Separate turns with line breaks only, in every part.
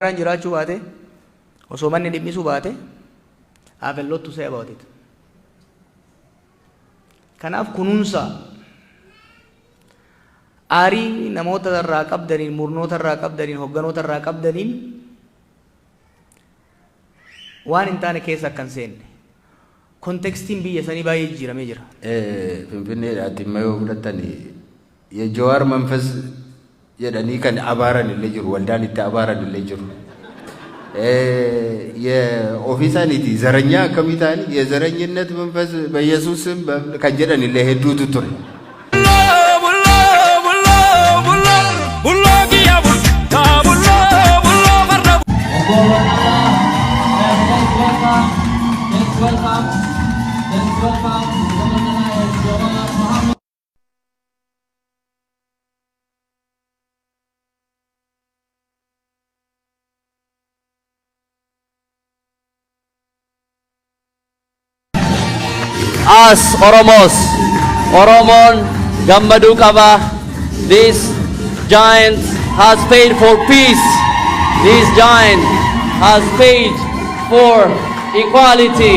Jiraachuu baate, osoo manni dhimmisuu baate, I have a lot to say about it. Kanaaf kunuunsa aarii namoota irraa qabdaniin, murnoota irraa qabdaniin, hogganoota irraa qabdaniin waan hin taane keessa akka hin seenne. Contextiin biyya sanii baay'ee jijjiiramee jira.
Finfinneedhaatti immoo yoo fudhattani, የጀዋር መንፈስ jedhanii kan abaaran illee jiru, waldaan itti abaaran illee jiru. Ofii isaaniiti ዘረኛ akkamii ta'anii የዘረኝነት መንፈስ በኢየሱስ ስም kan jedhan illee hedduutu ture.
Let's welcome, let's welcome, let's welcome Jawar Mohammed.
Us Oromos, Oromon gammaduu qaba. This giant has paid for peace. This giant has paid for equality.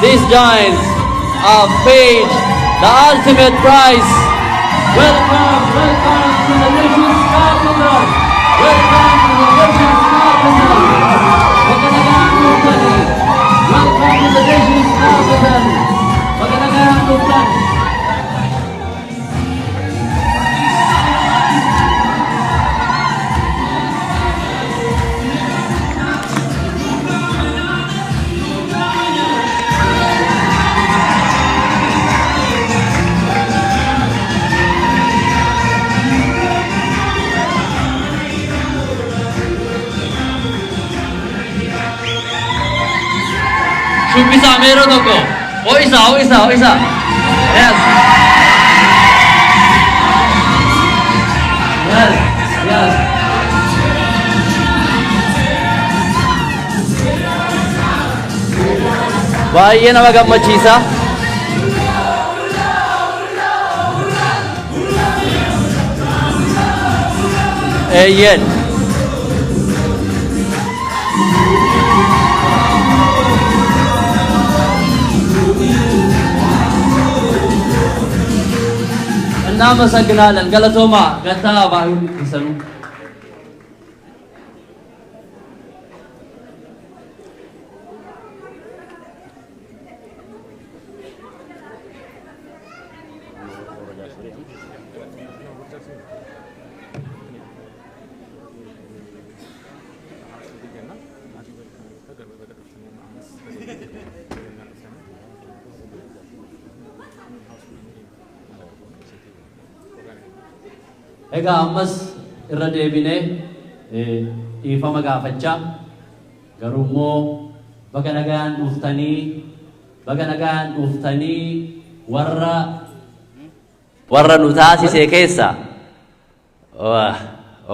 This giant have paid the ultimate price.
Welcome, welcome to the nation's capital. Welcome to the nation's capital. Baga nagaan dhuftani. Welcome to the nation's capital. Baga nagaan dhuftan.
Shubbisa meeroo tokko. Ho'isa, ho'isa, ho'isa. Yes. Yes. Baay'ee nama gammachiisa. Eeyyeen. እናመሰግናለን። Galatoomaa gataa baay'ee keessanuu. Egaa ammas irra deebinee dhiifama gaafachaa, garuu immoo baga nagaan dhuftanii, baga nagaan dhuftanii. Warra nu taasise keessa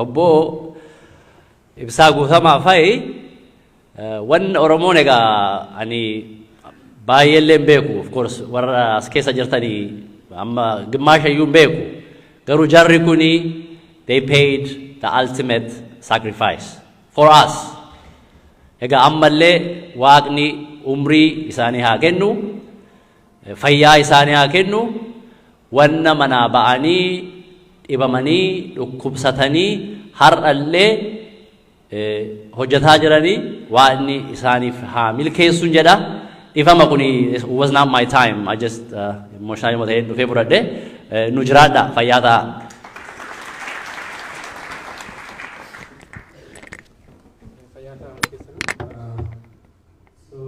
obbo Ibsaa Guutamaa fa'i. Wanni Oromoon, egaa ani baay'eellee hin beeku, of course warra as keessa jirtanii amma gimmaasha iyyuu hin beeku, garuu jarri kuni they paid the ultimate sacrifice for us. Egaa ammallee Waaqni umrii isaanii haa kennu, fayyaa isaanii haa kennu. Wanna manaa ba'anii dhibamanii dhukkubsatanii har'allee hojjetaa jiranii Waaqni isaaniif haa milkeessuun jedha. Dhifama, kuni was not my time. I just emotionally ta'ee dhufee fudhadhe. Nu jiraadha, fayyaa ta'a.
Fayyaa ta'a keessanuu. So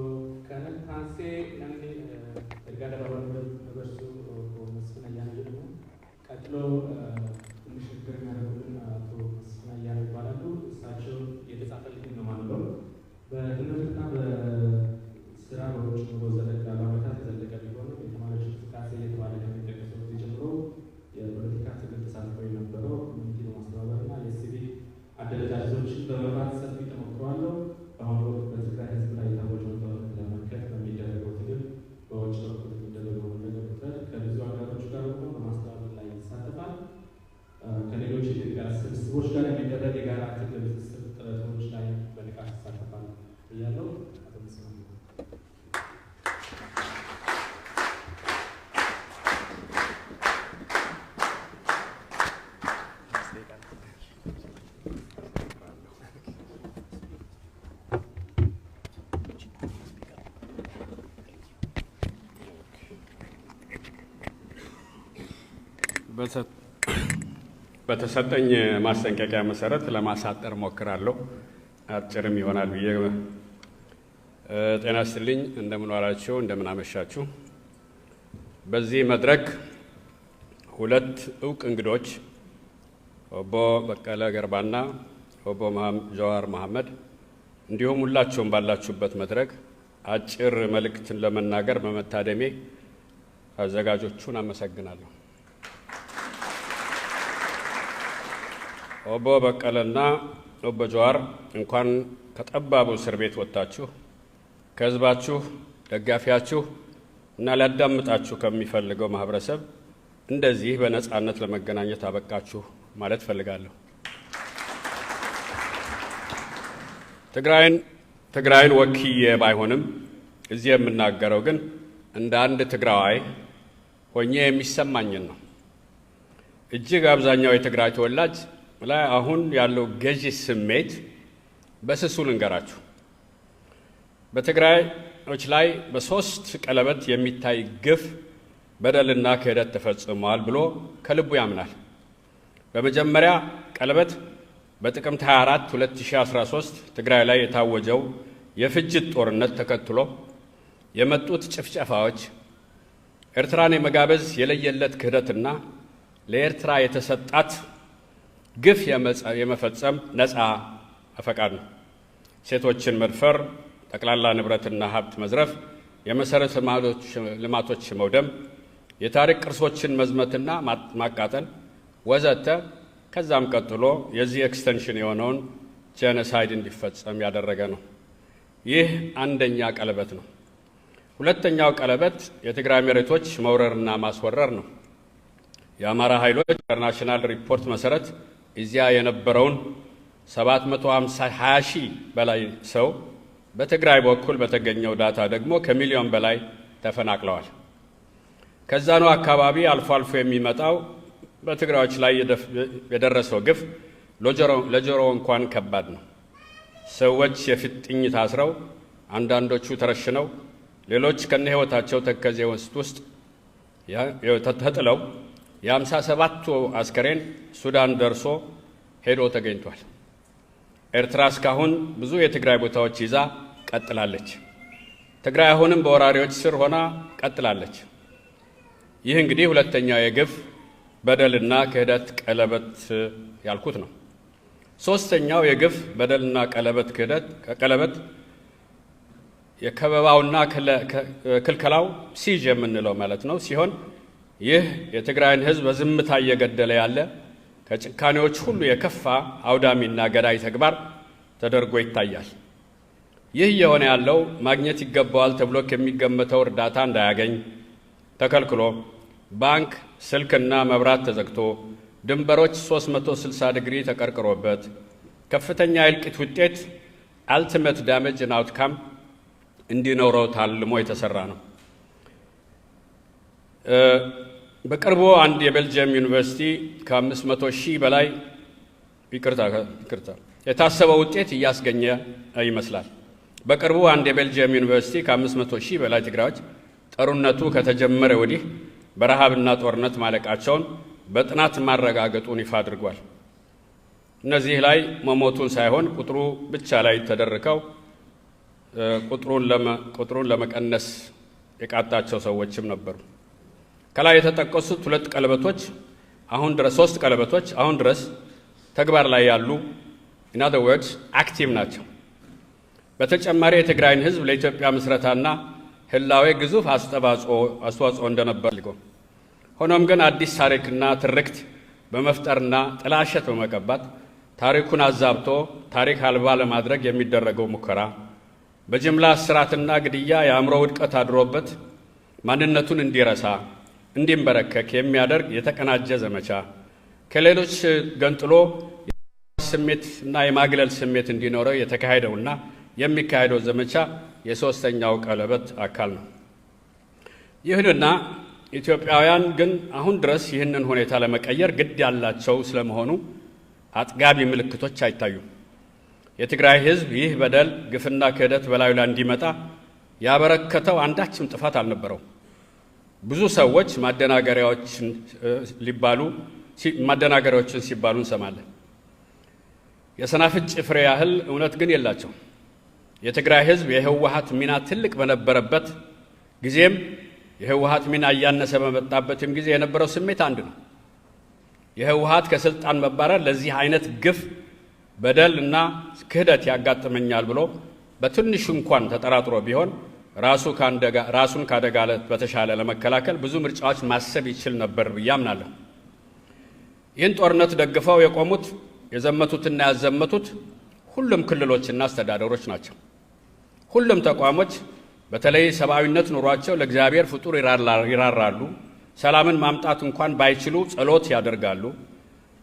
kana taansee namni ergaa dabarsu obbo Masfin Ayyaana jedhamu. ቀጥሎ ትንሽ ንግግር የሚያደርጉልን አቶ መስፍን አያሌው ይባላሉ። እሳቸው የተጻፈልኝ ነው የማነበው። በትምህርትና በስራ በውጭ ኑሮ ዘለግ ላሉ ዓመታት የዘለቀ ቢሆንም የተማሪዎች እንቅስቃሴ እየተባለ ከሚጠቀሰው ጊዜ ጀምሮ የፖለቲካ ትግል ተሳትፎ የነበረው community በማስተባበርና የሲቪክ አደረጃጀቶችን በመምራት ሰፊ ተሞክሮ አለው። በአሁኑ
በተሰጠኝ ማስጠንቀቂያ መሰረት ለማሳጠር ሞክራለሁ። አጭርም ይሆናል ብዬ። ጤና ይስጥልኝ። እንደምን ዋላችሁ፣ እንደምን አመሻችሁ። በዚህ መድረክ ሁለት እውቅ እንግዶች፣ ኦቦ በቀለ ገርባና ኦቦ ጀዋር መሐመድ፣ እንዲሁም ሁላችሁም ባላችሁበት መድረክ አጭር መልእክትን ለመናገር በመታደሜ አዘጋጆቹን አመሰግናለሁ። ኦቦ በቀለና ኦቦ ጀዋር፣ እንኳን ከጠባቡ እስር ቤት ወጥታችሁ ከህዝባችሁ፣ ደጋፊያችሁ እና ሊያዳምጣችሁ ከሚፈልገው ማህበረሰብ እንደዚህ በነጻነት ለመገናኘት አበቃችሁ ማለት እፈልጋለሁ። ትግራይን ወክዬ ባይሆንም እዚህ የምናገረው ግን እንደ አንድ ትግራዋይ ሆኜ የሚሰማኝን ነው። እጅግ አብዛኛው የትግራይ ተወላጅ ላይ አሁን ያለው ገዢ ስሜት በስሱ ልንገራችሁ። በትግራዮች ላይ በሶስት ቀለበት የሚታይ ግፍ፣ በደልና ክህደት ተፈጽሟል ብሎ ከልቡ ያምናል። በመጀመሪያ ቀለበት በጥቅምት 24 2013 ትግራይ ላይ የታወጀው የፍጅት ጦርነት ተከትሎ የመጡት ጭፍጨፋዎች፣ ኤርትራን የመጋበዝ የለየለት ክህደትና ለኤርትራ የተሰጣት ግፍ የመፈጸም ነፃ ፈቃድ ነው። ሴቶችን መድፈር፣ ጠቅላላ ንብረትና ሀብት መዝረፍ፣ የመሰረተ ልማቶች መውደም፣ የታሪክ ቅርሶችን መዝመትና ማቃጠል ወዘተ፣ ከዛም ቀጥሎ የዚህ extension የሆነውን genocide እንዲፈጸም ያደረገ ነው። ይህ አንደኛ ቀለበት ነው። ሁለተኛው ቀለበት የትግራይ መሬቶች መውረርና ማስወረር ነው። የአማራ ኃይሎች international ሪፖርት መሰረት እዚያ የነበረውን 750 ሺህ በላይ ሰው፣ በትግራይ በኩል በተገኘው data ደግሞ ከሚሊዮን በላይ ተፈናቅለዋል። ከዛኑ አካባቢ አልፎ አልፎ የሚመጣው በትግራዮች ላይ የደረሰው ግፍ ለጆሮ እንኳን ከባድ ነው። ሰዎች የፊጥኝ ታስረው፣ አንዳንዶቹ ተረሽነው፣ ሌሎች ከነ ሕይወታቸው ተከዜ ወንዝ ውስጥ ተጥለው የ57ቱ አስከሬን ሱዳን ደርሶ ሄዶ ተገኝቷል። ኤርትራ እስካሁን ብዙ የትግራይ ቦታዎች ይዛ ቀጥላለች። ትግራይ አሁንም በወራሪዎች ስር ሆና ቀጥላለች። ይህ እንግዲህ ሁለተኛው የግፍ፣ በደልና ክህደት ቀለበት ያልኩት ነው። ሶስተኛው የግፍ፣ በደልና ቀለበት ክህደት ቀለበት የከበባውና ክልከላው፣ siege የምንለው ማለት ነው፣ ሲሆን ይህ የትግራይን ሕዝብ በዝምታ እየገደለ ያለ ከጭካኔዎች ሁሉ የከፋ አውዳሚና ገዳይ ተግባር ተደርጎ ይታያል። ይህ እየሆነ ያለው ማግኘት ይገባዋል ተብሎ ከሚገመተው እርዳታ እንዳያገኝ ተከልክሎ፣ ባንክ፣ ስልክና መብራት ተዘግቶ፣ ድንበሮች 360 ዲግሪ ተቀርቅሮበት ከፍተኛ የእልቂት ውጤት፣ ultimate damage and outcome እንዲኖረው ታልሞ የተሰራ ነው። በቅርቡ አንድ የቤልጅየም ዩኒቨርሲቲ ከ500 ሺህ በላይ፣ ይቅርታ፣ ይቅርታ፣ የታሰበው ውጤት እያስገኘ ይመስላል። በቅርቡ አንድ የቤልጅየም ዩኒቨርሲቲ ከ500 ሺህ በላይ ትግራዮች ጦርነቱ ከተጀመረ ወዲህ በረሃብና ጦርነት ማለቃቸውን በጥናት ማረጋገጡን ይፋ አድርጓል። እነዚህ ላይ መሞቱን ሳይሆን ቁጥሩ ብቻ ላይ ተደርከው ቁጥሩን ለመቀነስ የቃጣቸው ሰዎችም ነበሩ። ከላይ የተጠቀሱት ሁለት ቀለበቶች አሁን ድረስ፣ ሶስት ቀለበቶች አሁን ድረስ ተግባር ላይ ያሉ፣ in other words active ናቸው። በተጨማሪ የትግራይን ሕዝብ ለኢትዮጵያ ምስረታና ህላዌ ግዙፍ አስተዋጽኦ እንደነበር፣ ሆኖም ግን አዲስ ታሪክና ትርክት በመፍጠርና ጥላሸት በመቀባት ታሪኩን አዛብቶ ታሪክ አልባ ለማድረግ የሚደረገው ሙከራ፣ በጅምላ እስራትና ግድያ የአእምሮ ውድቀት አድሮበት ማንነቱን እንዲረሳ፣ እንዲንበረከክ የሚያደርግ የተቀናጀ ዘመቻ፣ ከሌሎች ገንጥሎ ስሜት እና የማግለል ስሜት እንዲኖረው የተካሄደውና የሚካሄደው ዘመቻ የሶስተኛው ቀለበት አካል ነው። ይሁንና ኢትዮጵያውያን ግን አሁን ድረስ ይህንን ሁኔታ ለመቀየር ግድ ያላቸው ስለመሆኑ አጥጋቢ ምልክቶች አይታዩም። የትግራይ ሕዝብ ይህ በደል፣ ግፍና ክህደት በላዩ ላይ እንዲመጣ ያበረከተው አንዳችም ጥፋት አልነበረው። ብዙ ሰዎች ማደናገሪያዎችን ሊባሉ ማደናገሪያዎችን ሲባሉ እንሰማለን። የሰናፍጭ ፍሬ ያህል እውነት ግን የላቸው። የትግራይ ሕዝብ የህወሓት ሚና ትልቅ በነበረበት ጊዜም የህወሓት ሚና እያነሰ በመጣበትም ጊዜ የነበረው ስሜት አንድ ነው። የህወሓት ከስልጣን መባረር ለዚህ አይነት ግፍ፣ በደል እና ክህደት ያጋጥመኛል ብሎ በትንሹ እንኳን ተጠራጥሮ ቢሆን ራሱን ከአደጋ በተሻለ ለመከላከል ብዙ ምርጫዎች ማሰብ ይችል ነበር ብዬ አምናለሁ። ይህን ጦርነት ደግፈው የቆሙት፣ የዘመቱትና ያዘመቱት ሁሉም ክልሎችና አስተዳደሮች ናቸው። ሁሉም ተቋሞች በተለይ ሰብአዊነት ኑሯቸው ለእግዚአብሔር ፍጡር ይራራሉ። ሰላምን ማምጣት እንኳን ባይችሉ ጸሎት ያደርጋሉ።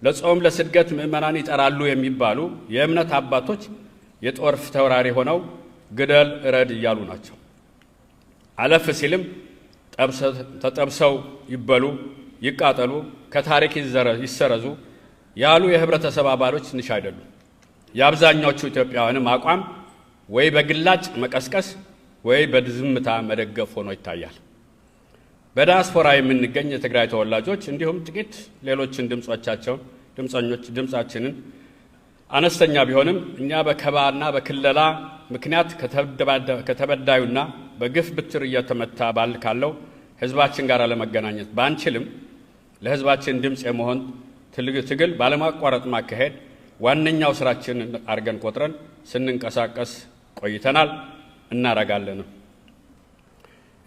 ለጾም ለስግደት ምዕመናን ይጠራሉ የሚባሉ የእምነት አባቶች የጦር ተወራሪ ሆነው ግደል እረድ እያሉ ናቸው። አለፍ ሲልም ተጠብሰው ይበሉ፣ ይቃጠሉ፣ ከታሪክ ይሰረዙ ያሉ የህብረተሰብ አባሎች ትንሽ አይደሉም። የአብዛኛዎቹ ኢትዮጵያውያንም አቋም ወይ በግላጭ መቀስቀስ ወይ በዝምታ መደገፍ ሆኖ ይታያል። በዲያስፖራ የምንገኝ የትግራይ ተወላጆች እንዲሁም ጥቂት ሌሎችን ድምጾቻቸው ድምፀኞች ድምጻችንን አነስተኛ ቢሆንም እኛ በከባና በክለላ ምክንያት ከተበዳዩና በግፍ ብትር እየተመታ ባል ካለው ህዝባችን ጋር ለመገናኘት ባንችልም ለህዝባችን ድምፅ የመሆን ትግል ባለማቋረጥ ማካሄድ ዋነኛው ስራችን አድርገን ቆጥረን ስንንቀሳቀስ ቆይተናል፣ እናረጋለንም።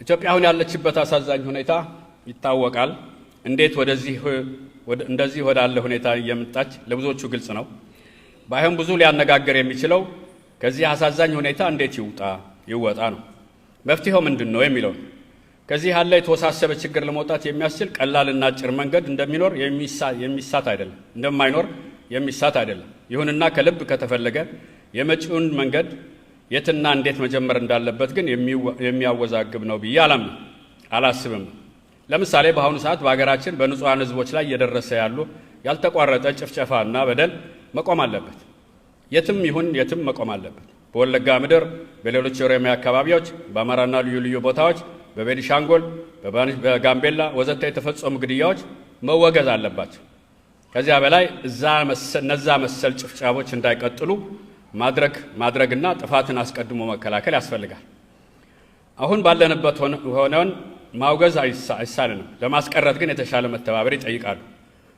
ኢትዮጵያ አሁን ያለችበት አሳዛኝ ሁኔታ ይታወቃል። እንዴት ወደዚህ እንደዚህ ወዳለ ሁኔታ እየመጣች ለብዙዎቹ ግልጽ ነው። ባይሆን ብዙ ሊያነጋግር የሚችለው ከዚህ አሳዛኝ ሁኔታ እንዴት ይወጣ ነው። መፍትሄው ምንድን ነው የሚለው ነው። ከዚህ ያለ የተወሳሰበ ችግር ለመውጣት የሚያስችል ቀላልና አጭር መንገድ እንደሚኖር የሚሳት አይደለም እንደማይኖር የሚሳት አይደለም። ይሁንና ከልብ ከተፈለገ የመጪውን መንገድ የትና እንዴት መጀመር እንዳለበት ግን የሚያወዛግብ ነው ብዬ አላምንም፣ አላስብም። ለምሳሌ በአሁኑ ሰዓት በሀገራችን በንጹሐን ሕዝቦች ላይ እየደረሰ ያሉ ያልተቋረጠ ጭፍጨፋና በደል መቆም አለበት። የትም ይሁን የትም መቆም አለበት። በወለጋ ምድር፣ በሌሎች የኦሮሚያ አካባቢዎች፣ በአማራና ልዩ ልዩ ቦታዎች፣ በቤኒሻንጉል፣ በጋምቤላ ወዘተ የተፈጸሙ ግድያዎች መወገዝ አለባቸው። ከዚያ በላይ እነዛ መሰል ጭፍጨፋዎች እንዳይቀጥሉ ማድረግና ጥፋትን አስቀድሞ መከላከል ያስፈልጋል። አሁን ባለንበት ሆነን ማውገዝ አይሳንንም። ለማስቀረት ግን የተሻለ መተባበር ይጠይቃሉ።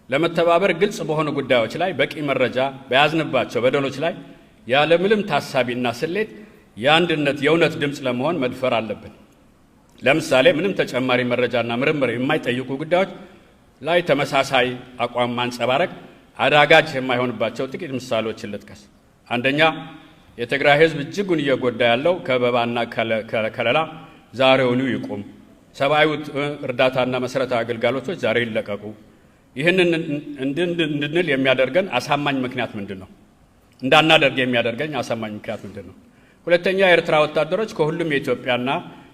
ለመተባበር ግልጽ በሆኑ ጉዳዮች ላይ በቂ መረጃ በያዝንባቸው በደሎች ላይ ያለምንም ታሳቢና ስሌት የአንድነት የእውነት ድምፅ ለመሆን መድፈር አለብን። ለምሳሌ ምንም ተጨማሪ መረጃና ምርምር የማይጠይቁ ጉዳዮች ላይ ተመሳሳይ አቋም ማንጸባረቅ አዳጋች የማይሆንባቸው ጥቂት ምሳሌዎችን ልጥቀስ። አንደኛ፣ የትግራይ ሕዝብ እጅጉን እየጎዳ ያለው ከበባና ከለላ ዛሬውኑ ይቁም። ሰብአዊ እርዳታና መሰረታዊ አገልግሎቶች ዛሬ ይለቀቁ። ይህንን እንድንል የሚያደርገን አሳማኝ ምክንያት ምንድን ነው? እንዳናደርግ የሚያደርገኝ አሳማኝ ምክንያት ምንድን ነው? ሁለተኛ፣ የኤርትራ ወታደሮች ከሁሉም የኢትዮጵያና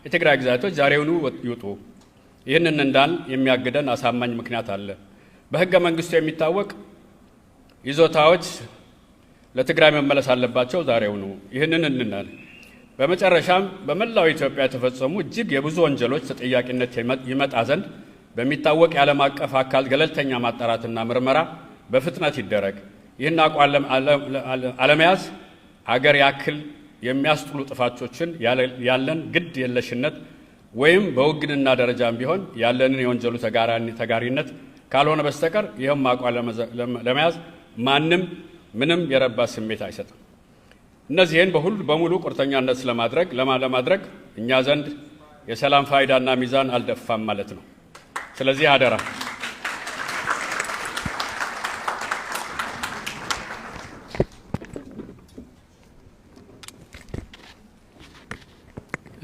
የትግራይ ግዛቶች ዛሬውኑ ይውጡ። ይህንን እንዳል የሚያግደን አሳማኝ ምክንያት አለ? በሕገ መንግስቱ የሚታወቅ ይዞታዎች ለትግራይ መመለስ አለባቸው ዛሬውኑ። ይህንን እንናል። በመጨረሻም በመላው ኢትዮጵያ የተፈጸሙ እጅግ የብዙ ወንጀሎች ተጠያቂነት ይመጣ ዘንድ በሚታወቅ የዓለም አቀፍ አካል ገለልተኛ ማጣራትና ምርመራ በፍጥነት ይደረግ። ይህን አቋም አለመያዝ አገር ያክል የሚያስጥሉ ጥፋቶችን ያለን ግድ የለሽነት ወይም በውግንና ደረጃም ቢሆን ያለንን የወንጀሉ ተጋሪነት ካልሆነ በስተቀር ይህም አቋም ለመያዝ ማንም ምንም የረባ ስሜት አይሰጥም። እነዚህን በሁሉ በሙሉ ቁርጠኛነት ስለማድረግ ለማድረግ እኛ ዘንድ የሰላም ፋይዳና ሚዛን አልደፋም ማለት ነው። ስለዚህ አደራ።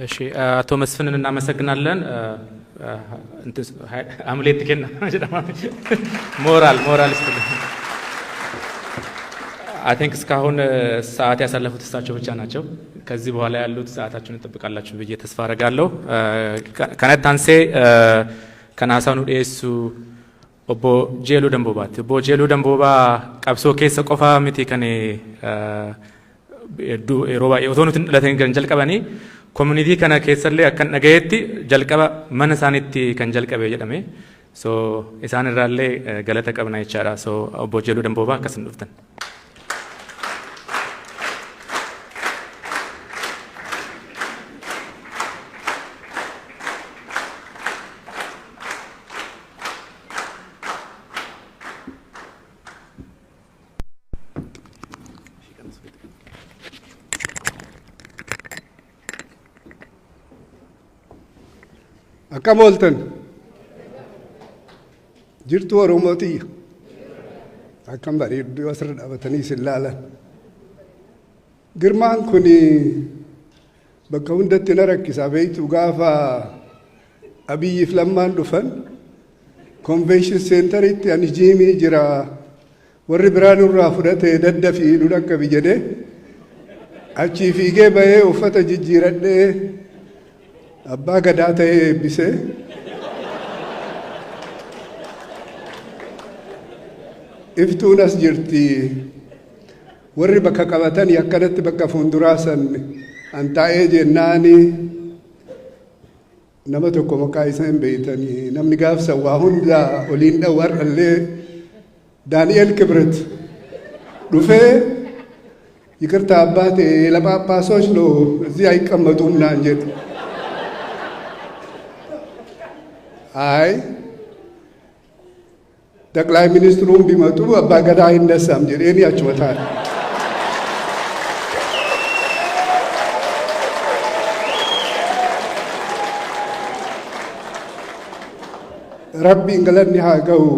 እሺ፣ አቶ መስፍንን እናመሰግናለን። አምሌት kenna ሞራል ይስጥልን። I think እስካሁን ሰዓት ያሳለፉት እሳቸው ብቻ ናቸው። ከዚህ በኋላ ያሉት ሰዓታችሁን እንጠብቃላችሁ ብዬ ተስፋ አረጋለሁ። Kanatti aansee kan haasaa nu dhiyeessu obbo Jeeluu Dambobaati. Obbo Jeeluu Damboobaa qabsoo keessa qofaa miti kan yeroo baay'ee otoo nuti hin dhalatin kan jalqabanii. Community kana keessallee akkan dhagayetti jalqaba mana isaaniitti kan jalqabe jedhame. So isaan irraallee galata qabna jechaadha. So obbo Jeluu Damboobaa akkasin dhuftan.
Akkam ooltan? Jirtuu Oromoo tiyya. Akkam bareedduu asirra dhaabatanii isin laalan. Girmaan kun bakka hundatti na rakkisa beektu. Gaafa Abiyyiif Lammaan dhufan convention centeritti ani jiimii jira, warri biraa nurraa fudhate, daddafii nu dhaqqabi jedhee achii fiigee bahee uffata jijjiiradhee abbaa gadaa ta'ee eebbisee. Iftuun as jirti. Warri bakka qabatanii akkanatti bakka fuulduraa san an taa'ee jennaani, nama tokko maqaa isaa hin beeytanii, namni gaafsan waa hunda oliin dha'u, har'allee Daani'el Kibret dhufee, "ይቅርታ አባቴ፣ ለጳጳሶች ነው፣ እዚህ አይቀመጡም" naan jedhe. አይ፣ ጠቅላይ ሚኒስትሩም ቢመጡ አባ ገዳ አይነሳም jedheen achuma taa'e. Rabbiin galanni haa ga'u.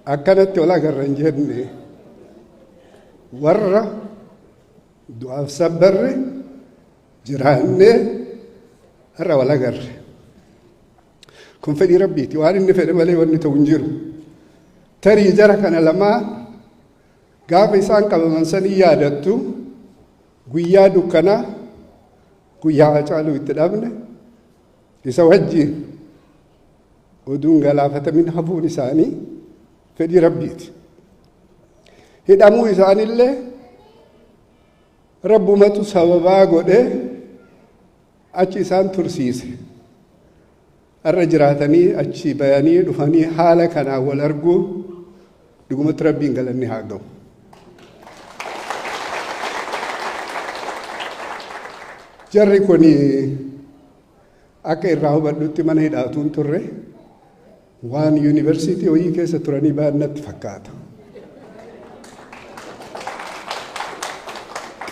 Akkanatti ol agarra hin jenne. Warra du'aaf sabbarre jiraannee har'a wal agarre. Kun fedhii Rabbiiti. Waan inni fedhe malee wanni ta'u hin jiru. Tarii jara kana lamaa gaafa isaan qabaman sanii yaadattu, guyyaa dukkanaa, guyyaa Hacaaluu itti dhabne, isa wajjin oduun galaafatamin hafuun isaanii fedhii Rabbiiti. Hidhamuu isaanillee Rabbumatu sababaa godhee achi isaan tursiise. Har'a jiraatanii achi bayanii dhufanii haala kanaan wal arguu dhugumatti Rabbiin galanni haa ga'u. Jarri kun akka irraa hubadhutti mana hidhaatuun turre, waan yuunivarsiitii hojii keessa turanii ba'an natti fakkaata.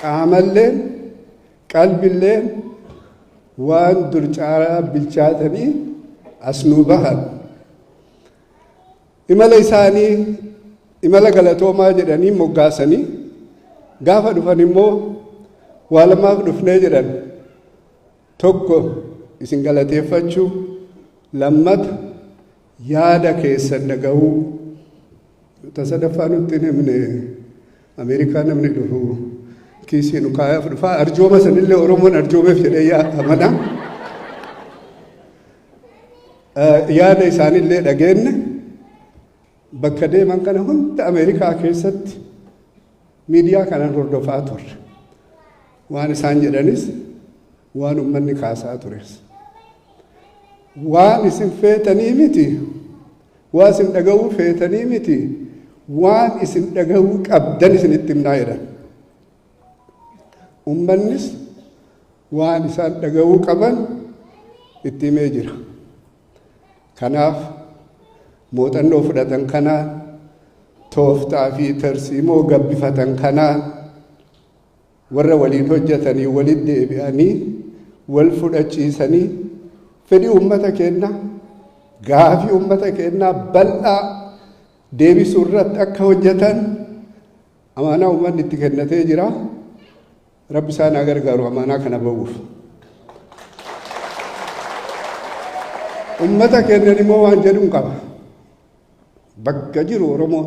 Qaamalleen qalbilleen waan dur caalaa bilchaatanii as nuu bahan. Imala isaanii imala galatoomaa jedhanii moggaasanii, gaafa dhufan immoo waa lamaaf dhufnee jedhan. Tokko isin galateeffachuu, lammata yaada keessan dhaga'uu. Ta sadaffaa nutti hin himne. Ameerikaa namni dhufu kiisii nu kaayaaf dhufaa, arjooma sanillee Oromoon arjoomeef jedhee amana. Yaada isaanillee dhageenne. Bakka deeman kana hunda Ameerikaa keessatti miidiyaa kanaan hordofaa turre. Waan isaan jedhanis, waan uummanni kaasaa tures. Waan isin feetanii miti, waan isin dhaga'uu feetanii miti, waan isin dhaga'uu qabdan isinitti himnaa jedhan. Uummannis waan isaan dhaga'uu qaban itti himee jira. Kanaaf muuxannoo fudhatan kanaan, tooftaa fi tarsiimoo gabbifatan kanaan, warra waliin hojjetanii walitti deebi'anii wal fudhachiisanii fedhii uummata keenyaa, gaafii uummata keenyaa bal'aa deebisuu irratti akka hojjetan amaanaa uummanni itti kennatee jira. Rabbi isaan haa gargaaru amaanaa kana ba'uuf. Uummata keenyan immoo waan jedhuun qaba. Bakka jiru Oromoo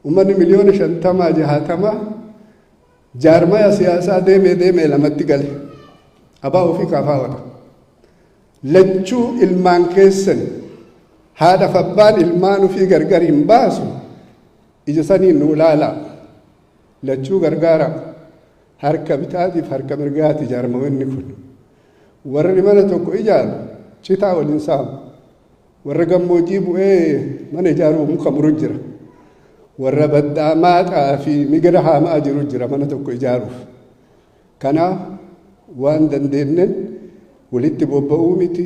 uummanni miliyoona 50, 60 jaarmaya siyaasaa deemee deemee lamatti gale. Abaa ofii kaafaa ola. Lachuu ilmaan keessan, haadha abbaan ilmaan ofii gargar hin baasu. Ija saniin nu ilaalaa. Lachuu gargaara. Harka bitaatiif harka mirgaati jaarmayoonni kun. Warri mana tokko ijaaru citaa waliin saamu. Warra gammoojjii bu'ee mana ijaaruu muka muru jira. Warra baddaa maaxaa fi migira haamaa jiru jira mana tokko ijaaruuf. Kanaaf waan dandeenyen walitti bobba'uu miti,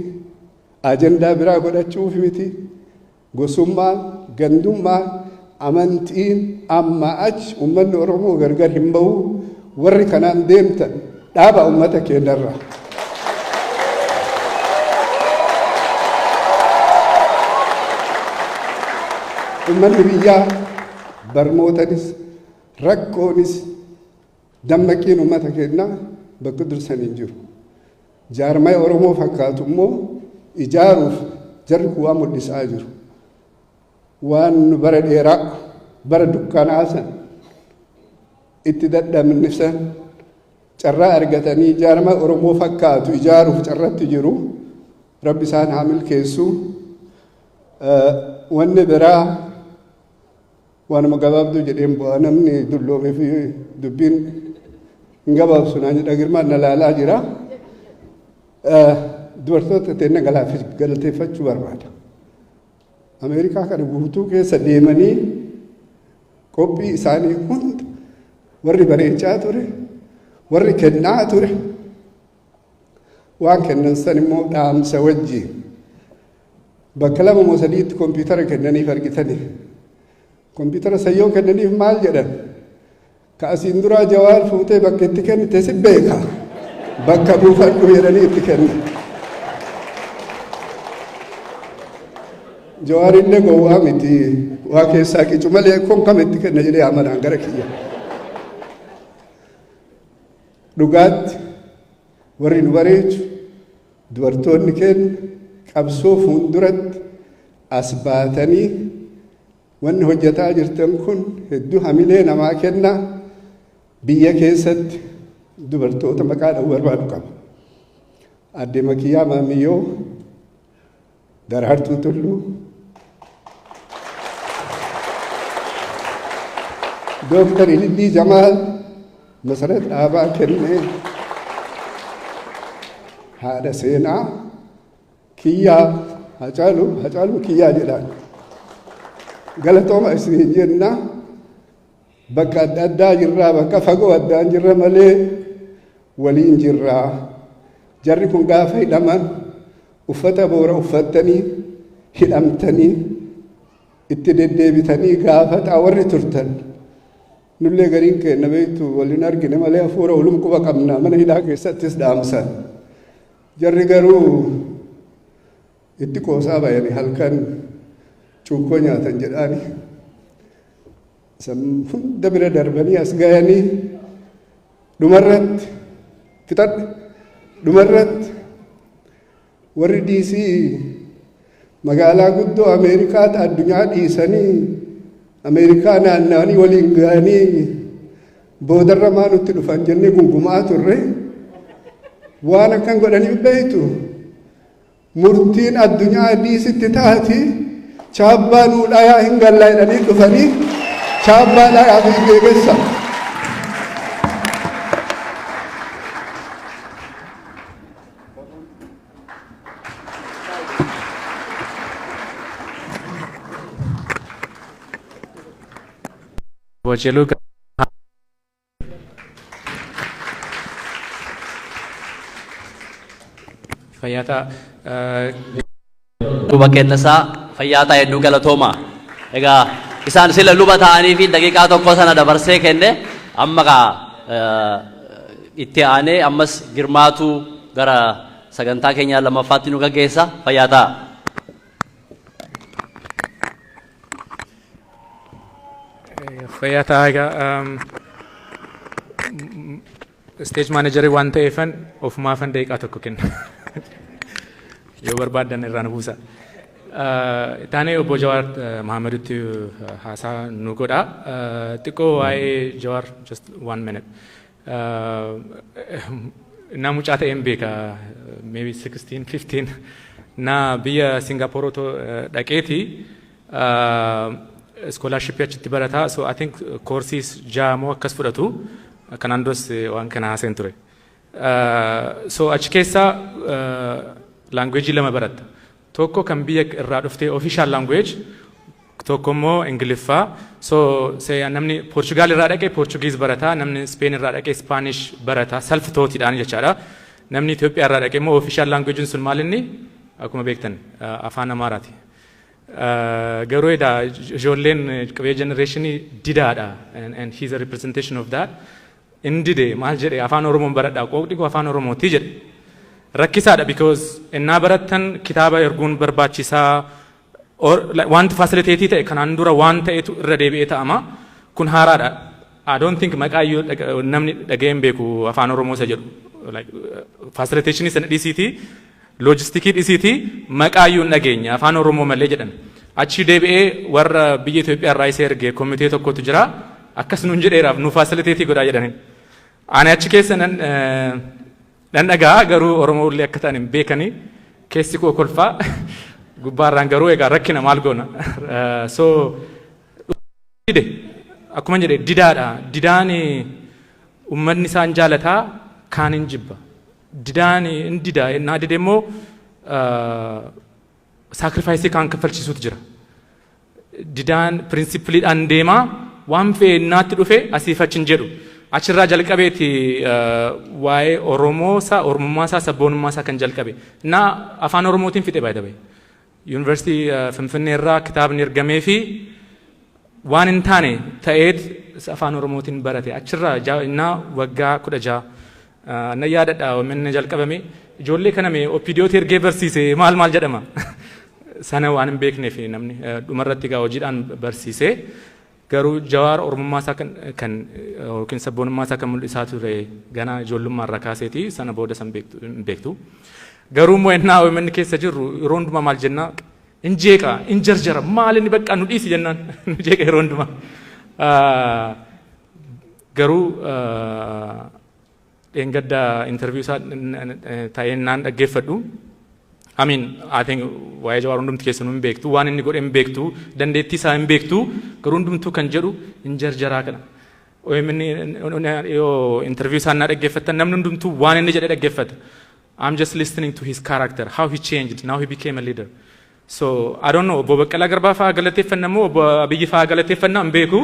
ajandaa biraa godhachuuf miti, gosummaan, gandummaan, amantiin amma achi uummanni Oromoo gargar hin ba'u. Warri kanaan deemtan dhaaba uummata keenyarraa. Uummanni biyyaa barmootanis rakkoonis dammaqiin uummata keenyaa bakka dursan hin jiru. Jaarmaya Oromoo fakkaatu immoo ijaaruuf jarri kun waan mul'isaa jiru. Waan bara dheeraa, bara dukkanaa san itti dadhabne san carraa argatanii jaarmaya Oromoo fakkaatu ijaaruuf carratti jiru. Rabbi isaan haa milkeessu. Wanni biraa waanuma gabaabduu jedheen bu'aa, namni dulloomee fi dubbiin hin gabaabsu naan jedha, Girmaan na laalaa jira. Dubartoota teenya galateeffachuu barbaada. Ameerikaa kana guutuu keessa deemanii qophii isaanii hunda warri bareechaa ture, warri kennaa ture, waan kennan san immoo dhaamsa wajjiin bakka lama moo sadiitti kompiitara kennaniif argitanii. Kompiitara sayyoo kennaniif maal jedhan? Ka asiin duraa Jawaar fuutee bakka itti kennite si beeka. Bakka buufadhu jedhanii itti kennan. Jawaarillee gowwaa miti, waa keessaa qicu malee kun kam itti kenna jedhee amanaan gara kiyya. Dhugaatti warri nu bareechu dubartoonni keenya qabsoo fuulduratti as baatanii wanni hojjetaa jirtan kun hedduu hamilee namaa kenna. Biyya keessatti dubartoota maqaa dha'uu barbaadu qaba. Aadde Makiyyaa Maamiyyoo, Daraartuu Tulluu, Dooktar Ilillii Jamaal, Masarat Dhaabaa Kennee, haadha seenaa kiyyaa Hacaaluu, Hacaaluu kiyyaa jedhaan. Galatooma isiniin jenna. Bakka adda addaa jirraa, bakka fagoo addaan jirra malee waliin jirraa. Jarri kun gaafa hidhaman uffata boora uffattanii hidhamtanii itti deddeebitanii gaafataa warri turtan. Nullee gariin keenya beektu waliin argine malee hafuura walum quba qabna, mana hidhaa keessattis dhaamsan. Jarri garuu itti qoosaa bayanii halkan cuukkoo nyaatan jedhaani. San hunda bira darbanii as gayanii dhumarratti fixadhe. Dhumarratti warri diisii magaalaa guddoo Ameerikaa addunyaa dhiisanii Ameerikaa naanna'anii waliin ga'anii boodarra maa nutti dhufan jennee gungumaa turre. Waan akkan godhaniif beektu, murtiin addunyaa diisitti taati chaabbaa nuu dhayaa hin gallaa jedhanii dhufanii chaabbaa dhayaa fi geegessa.
Boceluu. Fayyaa ta'a.
Luba Kennasaa, fayyaa ta'a, hedduu galatooma. Egaa isaan sila luba ta'anii fi daqiiqaa tokko sana dabarsee kenne. Amma kaa itti aanee ammas Girmaatu gara sagantaa keenyaa lammaffaatti nu gaggeessa. Fayyaa ta'a.
Fayyaa ta'a. Egaa stage managerii waan ta'eefan ofumaafan daqiiqaa tokko kenna. Yoo barbaaddan irraa nu buusa. Taanee obbo Jawaar Mahamadutti haasaa nu godha. Xiqqoo waa'ee Jawaar, just one minute. Na mucaa ta'een beeka, maybe 16, 15, na biyya Singapore otoo dhaqeeti scholarship achitti barataa, so I think courses 6 moo akkas fudhatu. Kanaan duras waan kana haaseen ture. So achi keessa language lama baratta. Tokko kan biyya irraa dhuftee official language, tokko immoo Ingiliffaa. So namni Portugal irraa dhaqee Portuguese barata, namni Spain irraa dhaqee Spanish barata, self taught-idhaan jechaadha. Namni Itoophiyaa irraa dhaqee immoo official language sun maal inni? Akkuma beektan afaan Amaaraati. Garuu edaa ijoolleen qabee generation-ii didaadha, and he's a representation of that. Inni dide. Maal jedhe? "Afaan Oromoon baradhaa, qooqni koo afaan Oromooti" jedhe. Rakkisaadha, because innaa barattan kitaaba erguun barbaachisaa, wanti facilitate ta'e kanaan dura waan ta'etu irra deebi'ee ta'ama. Kun haaraadha. I don't think maqaa iyyuu namni dhaga'ee hin beeku afaan Oromoo isa jedhu. Facilitation-ii sana dhiisiitii, logistic-ii dhiisiitii, maqaa iyyuu hin dhageenye afaan Oromoo malee jedhan. Achi deebi'ee warra biyya Itoophiyaa irraa isa ergee komitee tokkotu jira. Akkas nuun jedheeraaf nu facilitate godhaa jedhani. Ani achi keessa nan dhagaa, garuu Oromoo illee akka ta'an hin beekanii, keessi koo kolfaa, gubbaarraan garuu egaa rakkina, maal goona. So dide, akkuma jedhe didaadha. Didaan uummanni isaan jaalataa, kaan hin jibba. Didaan hin dida, naa dide immoo sacrifice-ii kaan kaffalchiisuutu jira. Didaan principle-iidhaan deemaa, waan fe'e naatti dhufe asiif achi hin jedhu. Achirraa jalqabeeti waa'ee Oromoo isaa, Oromummaa isaa, sabboonummaa isaa kan jalqabe. Naa afaan Oromootiin fixe baay'ee. Yuunivarsiitii Finfinnee irraa kitaabni ergamee fi waan hin taane ta'eet afaan Oromootiin barate. Achirraa innaa waggaa 16 na yaadadha inni jalqabame. Ijoollee kana mee OPDOtti ergee barsiise maal maal jedhama. Sana waan hin beekneef namni dhumarratti egaa hojiidhaan barsiise. Garuu Jawaar Oromummaa isaa kan yookiin sabboonummaa isaa kan mul'isaa ture ganaa ijoollummaa irraa kaaseeti, sana booda san hin beektu. Garuu immoo ennaa OMN keessa jirru yeroo hundumaa maal jennaa, hin jeeqa, hin jarjara, maal inni bakka nu dhiisi jennaan nu jeeqa yeroo hundumaa. Garuu dheengadda interview isaa ta'ee naan dhaggeeffadhu. I mean, I think waa'ee Jawaar hundumti keessanuu hin beektu, waan inni godhe hin beektu, dandeettii isaa hin beektu, garuu hundumtuu kan jedhu hin jarjaraa kana. OMN yoo interview isaa naa dhaggeeffattan namni hundumtuu waan inni jedhe dhaggeeffata. I'm just listening to his character, how he changed, now he became a leader. So, I don't know, obbo Baqqalaa Garbaa fa'aa galateeffanna moo obbo Abiyyi fa'aa galateeffanna hin beeku.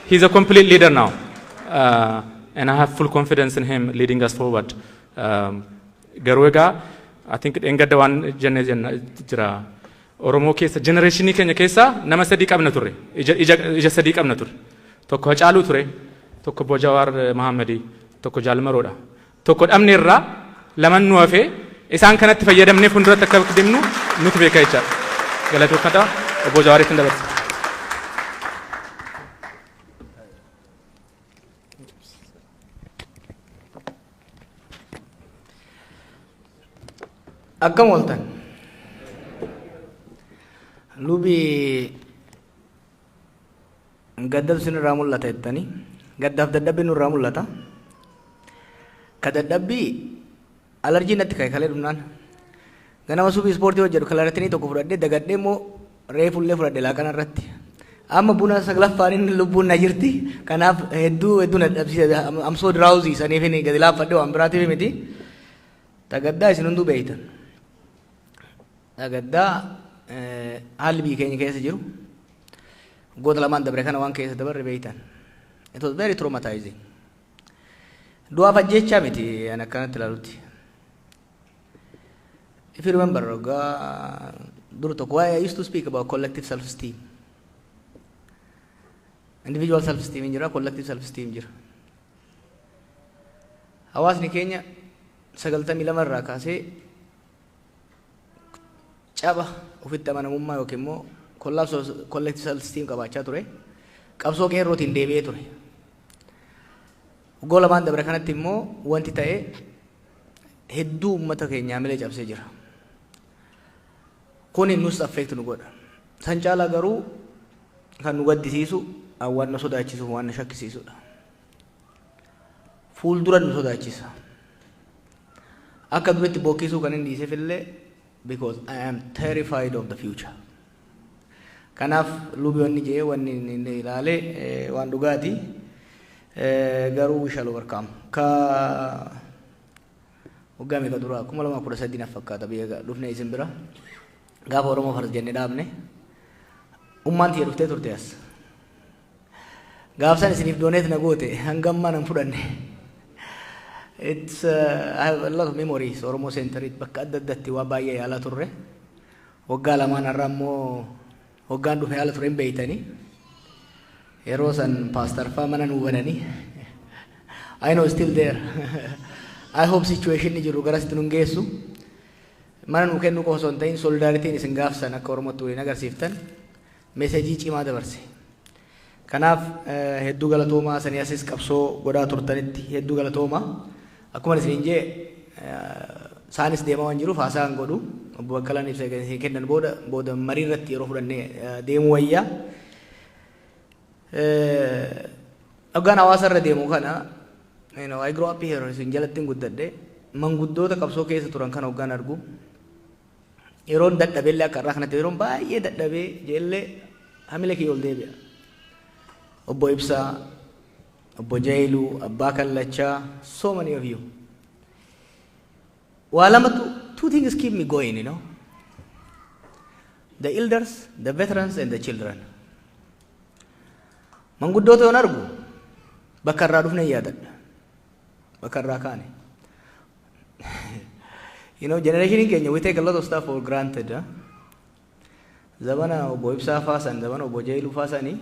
He's a complete leader now. And I have full confidence in him leading us forward. Garuu egaa, I think dheengadda waan jenne jenna jira. Oromoo keessa generation-ii keenya keessa nama sadii qabna turre. Ija sadii qabna turre. Tokko Hacaaluu ture, tokko obbo Jawaar Mahammadii, tokko Jaalmaroodha. Tokko dhabne irraa laman nu hafee, isaan kanatti fayyadamnee fuulduratti akka deemnu nuti beeka jechaadha. Galatoofadha, obbo Jawaaritti hin dabarsa.
Akkam ooltan? Lubi gaddab sinirraa mul'ata jettanii, gaddaaf dadhabbi nurraa mul'ata. Ka dadhabbii alarjii natti ka'e kalee dhumnaan. Ganama subii ispoortii hojjedhu Claritin-ii tokko fudhadhee dagadhee immoo reefullee fudhadhe laaqana irratti. Amma buna saglaffaan inni lubbuun na jirti. Kanaaf hedduu hedduu na dadhabsiise. I'm so drowsy, saniif inni gadi laaffadhe, waan biraatiif miti. Tagaddaa isin hunduu beeytan. Tagaddaa haalli biyya keenya keessa jiru waggoota lamaan dabre kana waan keessa dabarre beeytan. It was very traumatizing. Du'aaf ajjechaa miti ani akkanatti ilaalutti. If you remember, waggaa dur tokko why I used to speak about collective self-esteem. Individual self-esteem hin jira, collective self-esteem jira. Hawaasni keenya 92 irraa kaasee caba ofitti amanamummaa yookiin immoo collapse collective self-esteem qabaachaa ture. Qabsoo qeerrootiin deebi'ee ture. Waggaa lamaan dabre kanatti immoo wanti ta'e hedduu uummata keenyaa milee cabsee jira. Kuni nus affect nu godha. San caalaa garuu kan nu gaddisiisu, waan nu sodaachisu, waan nu shakkisiisudha. Fuuldura nu sodaachisa. Akka duritti bokkisuu kan inni dhiiseef illee because I am terrified of the future. Kanaaf lubi wanni jee wanni inni ilaalee waan dhugaati. Garuu we shall overcome. Ka waggaa meeqa dura, 2013 na fakkaata, biyya dhufne isin bira gaafa Oromoo First jennee dhaabne ummaan tiyya dhuftee turte as. Gaafsan isiniif donate na goote hanga ammaa nan fudhanne. It's I have a lot of memories. Oromoo Center bakka adda addaatti waa baay'ee yaalaa turre. Waggaa lamaan har'a immoo waggaan dhufe haala ture hin beeytanii. Yeroo san pastor faa mana nuu bananii. I know still there. I hope situation ni jiru garasitti nun geessu. Mana nuu kennuu qofa osoo hin ta'in solidarityn isin gaafsan akka Oromootti waliin agarsiiftan message cimaa dabarse. Kanaaf hedduu galatoomaa. Sanii asis qabsoo godhaa turtanitti hedduu galatoomaa. Akkuma isiniin jee, isaanis deemaa waan jiruuf haasaa hin godhu. Obbo Baqqalaan ibsa isin kennan booda booda marii irratti yeroo fudhannee deemuu wayyaa. Hoggaan hawaasa irra deemu kana, I grew up here, isin jalatti hin guddadhe, manguddoota qabsoo keessa turan kana hoggaan argu, yeroon dadhabeellee, akka irraa kanatti yeroon baay'ee dadhabee jeellee, hamile kiyya ol deebi'a. Obbo Ibsaa, Obbo Jailuu, Abbaa Kallachaa, so many of you. Waa lamatu, two things keep me going. The elders, the veterans and the children. Manguddoota yoon argu bakka irraa dhufne yaadadha. Bakka irraa kaane. Generation keenya, we take a lot of stuff for granted. Huh? Zabana Obbo Ibsaa faasan, zabana Obbo Jailuu faasanii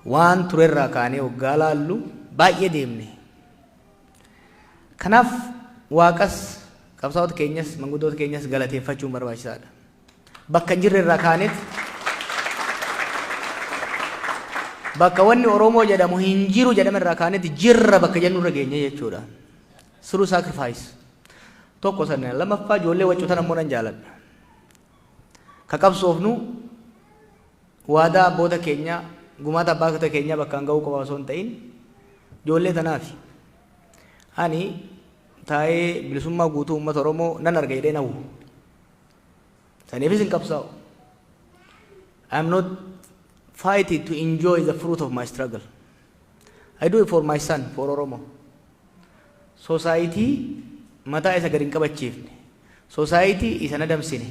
waan turerraa kaanee waggaa laallu baay'ee deemne. Kanaaf waaqas, qabsaa'ota keenyas, manguddoota keenyas galateeffachuun barbaachisaadha. Bakka hin jirre irraa kaaneet bakka wanni Oromoo jedhamu hin jiru jedhame irraa kaaneet jirra bakka jennu irra geenye jechuudha. Through sacrifice. Tokko sana. Lammaffaa, ijoollee waccutan ammoo nan jaaladha. Ka qabsoofnu waadaa abboota keenyaa, gumaata abbaatota keenyaa bakkaan ga'uu qofa osoo hin ta'in ijoollee tanaafi. Ani taa'ee bilisummaa guutuu uummata Oromoo nan arga jedhee hawwu. Saniifis hin qabsaa'u. I am not fighting to enjoy the fruit of my struggle. I do it for my son, for Oromo. Society mataa isa gadi hin qabachiifne. Society isa nadamsine.